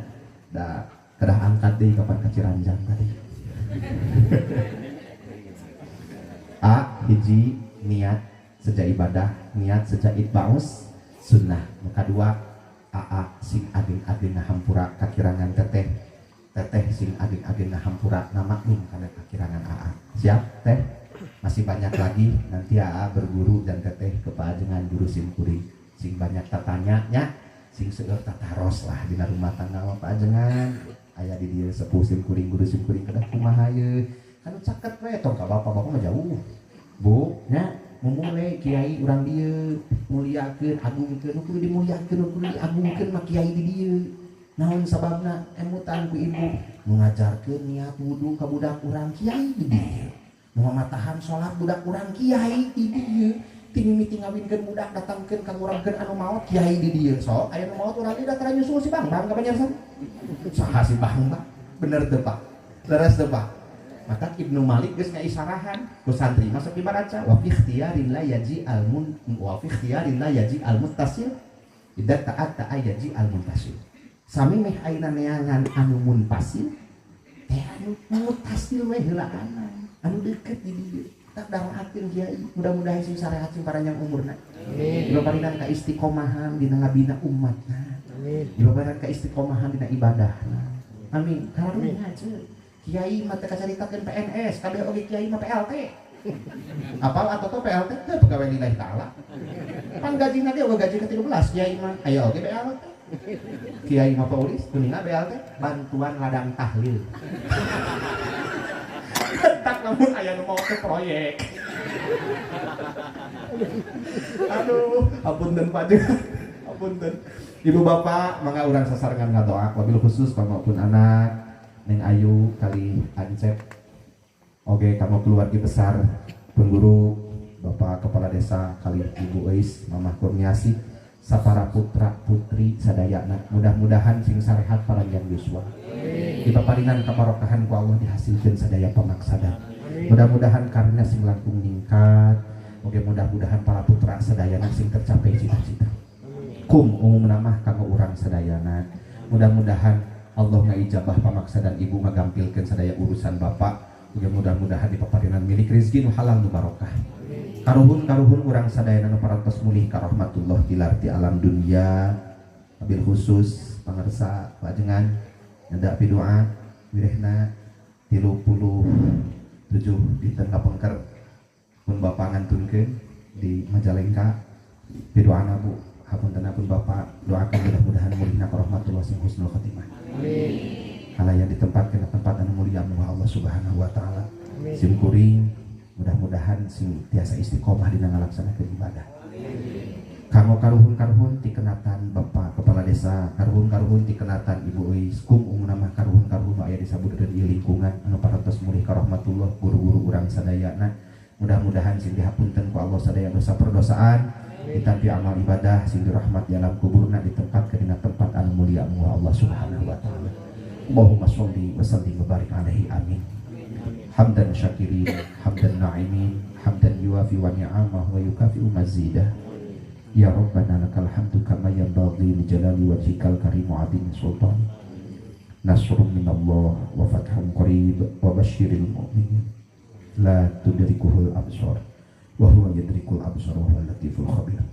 da kedah angkat deui kapan ka Ciranjang tadi. A hiji niat sejak ibadah, niat sejak itbaus sunnah. Nu kadua AA sing ageng-ageng ngahampura kakirangan teteh, teteh sing ageng-ageng ngahampura ngamaklum kana kakirangan AA. Siap teh? Masih banyak lagi nanti AA berguru dan teteh kepajengan guru simkuring sing banyak tatanya nya, sing seueur tataros lah dina rumah tangga mah pajengan. Aya di dieu sepuh simkuring, guru simkuring kedah kumaha ye kan caket we tong ka bapak, bapak mah jauh Bu nya. Memulai kiai urang dieu muliakeun agungkeun, nu kudu dimuliakeun nu kudu diagungkeun mah kiai di dieu. Naon sababna? Emutan ku ibu nu ngajarkeun niat wudu ka budak urang kiai di dieu, nu mamatahan salat budak urang kiai di dieu. Ti mimiti ngawinkeun budak datangkeun ka ngurangkeun anu maot kiai di dieu sok aya nu maot urang dieu tara nyusul si Bang Bang ka Banjarsari. Saha si Bang Bang? Bener teu Pak? Leres teu Pak? Maka Ibnu Malik geus ngaisarahan ku santri masuk dibaca wa fi ikhtiyarin la yaji al mun wa fi ikhtiyarin la yaji al muttasil idza ta'atta yaji al muntasil. Sami meh ayeuna neangan anu munfasil teh anu muttasil we heulaana anu deukeut di dieu. Tak doakeun kiai mudah-mudahan sing sarehat sing paranjang umurna. Amin. Dibaparinan ka istiqomahan dina ngabina umatna. Amin. Dibaparinan ka istiqomahan dina ibadahna. Amin. Karunya ceuk. Kiai mah teu kacaritakeun PNS, kabeh oge kiai mah PLT. Apal atau to PLT teh pegawai lillahi taala. Pan gajina ge eueuh gaji ke-13 kiai mah aya oge BLT. Kiai mah paulis kuninga BLT bantuan ladang tahlil. Tak lamun aya nu mau ke proyek. Aduh, apunten Pak. Apunten. Ibu bapak mangga urang sasarengan ngadoa wabil khusus pamaupun anak Neng Ayu kali Ancep. Oke, kamu keluarga besar pun guru Bapak Kepala Desa kali Ibu Eis Mamah Kurniasi sapara putra putri sadayana mudah-mudahan sing sarehat paranjang yuswa. Dipaparinan kabarokahan ku Allah dihasilkeun sadaya pamaksada. Mudah-mudahan karunia sing langkung ningkat. Oke, mudah-mudahan para putra sadayana sing tercapai cita-cita. Kum umumna mah kanggo urang sadayana. Mudah-mudahan Allah ngaijabah pamaksadan ibu ngagampilkeun sadaya urusan bapak. Oke, mudah-mudahan dipaparinan milik rezeki nu halal nu barokah. Karuhun-karuhun urang sadayana nu parantos mulih ka rahmatullah tilar ti alam dunia. Wabil khusus pangarsa pajengan nyandak pidoa wirehna 37 dinten kapengker pun bapak ngantunkeun di Majalengka pidoana Bu hapunten pun bapak doakan mudah-mudahan mulihna ka rahmatullah sing husnul khotimah. Amin. Kalayan ditempatkeun di tempat anu mulia muha Allah Subhanahu wa taala. Sim kuring mudah-mudahan sing tiasa istiqomah dina ngalaksanakeun ibadah. Kanggo karuhun-karuhun tikenatan Bapak Kepala Desa, karuhun-karuhun tikenatan Ibu Eis, kum umumna mah karuhun-karuhun aya di sabudereun ieu lingkungan anu parantos mulih ka rahmatullah guru-guru urang sadayana. Mudah-mudahan sing dihapunten ku Allah sadaya dosa perdosaan, ditampi amal ibadah sing dirahmat di alam kuburna ditempatkeun dina tempat anu mulia muha Allah Subhanahu wa taala. Allahumma sholli wa sallim wa barik alaihi amin. Hamdan syakirin, hamdan na'imin, hamdan yuwafi wa ni'amahu wa yukafi'u mazidah. Ya Rabbana lakal hamdu kama yanbaghi li jalali wajhikal karim wa 'azimi sultan. Nasrun minallah wa fathun qarib wa basyiril mu'minin. La tudrikuhul absar wa huwa yudrikul absar wa huwal latiful khabir.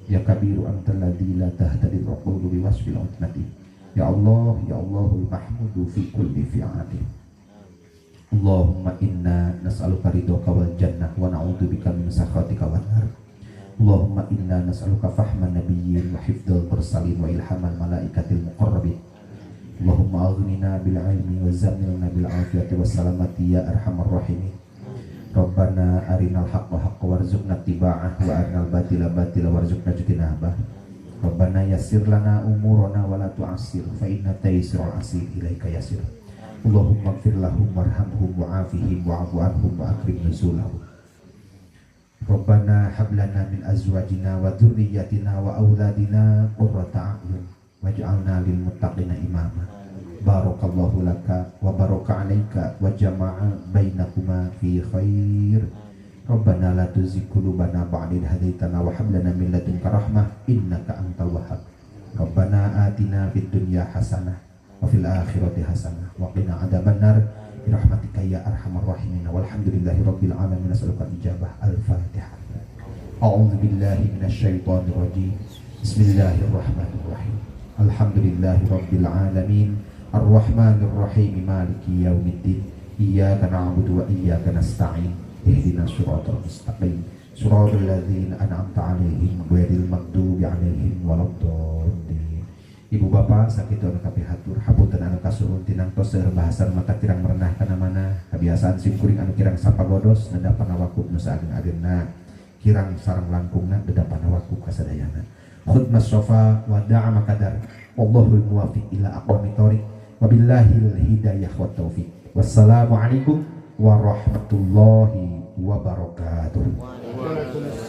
Ya kabiru antal ladzi la tahtadil uqulu bi wasfil utmati. Ya Allah, ya Allahul mahmudu fi kulli fi'ali. Allahumma inna nas'aluka ridhoka wal jannah wa na'udzubika min sakhatika wan nar. Allahumma inna nas'aluka fahman nabiyyin wa hifdzal mursalin wa ilhamal malaikatil muqarrabin. Allahumma aghnina bil ilmi wa zammilna bil afiyati was salamati ya arhamar rahimin. Rabbana arinal haqqa haqqa warzuqna ittiba'ah wa arinal batila batila warzuqna ijtinabah. Rabbana yassir lana umurana wa la tu'assir fa inna taysirul asir ilaika yasir. Allahumma ighfir lahum warhamhum wa'afihim wa'fu anhum wa akrim nuzulahum. Rabbana hab lana min azwajina wa dzurriyyatina wa auladina qurrata a'yun waj'alna lil muttaqina imama. Barakallahu laka wa baraka 'alaika wa jama'a bainakuma fi khair. Rabbana la tuzigh qulubana ba'da idh hadaitana wa hab lana min ladunka rahmah innaka antal wahhab. Rabbana atina fid dunya hasanah wa fil akhirati hasanah wa qina adzabannar. Birahmatika ya arhamar rahimin. Walhamdulillahi rabbil alamin. Nas'aluka ijabah. Al-Fatihah. A'udzu billahi minasyaitonir rajim. Bismillahirrahmanirrahim. Alhamdulillahi rabbil alamin. Arrahmanir rahim. Maliki yaumiddin. Iyyaka na'budu wa iyyaka nasta'in. Ihdinas siratal mustaqim. Siratal ladzina an'amta 'alaihim ghairil maghdubi 'alaihim waladdallin. Ibu bapak sakitu anu kapihatur hapunten anu kasuhun tinangtos seueur bahasan mata kirang merenah kana mana kebiasaan sim kuring anu kirang sapagodos nedapan awakub nu saageng-agengna kirang sareng langkungna nedapan awakub kasadayana. Khudmas sofa wa da'a makadar wallahul muwaffiq ila aqwamit thoriq wabillahil hidayah wat taufiq. Wassalamualaikum warahmatullahi wabarakatuh. Waalaikumsalam.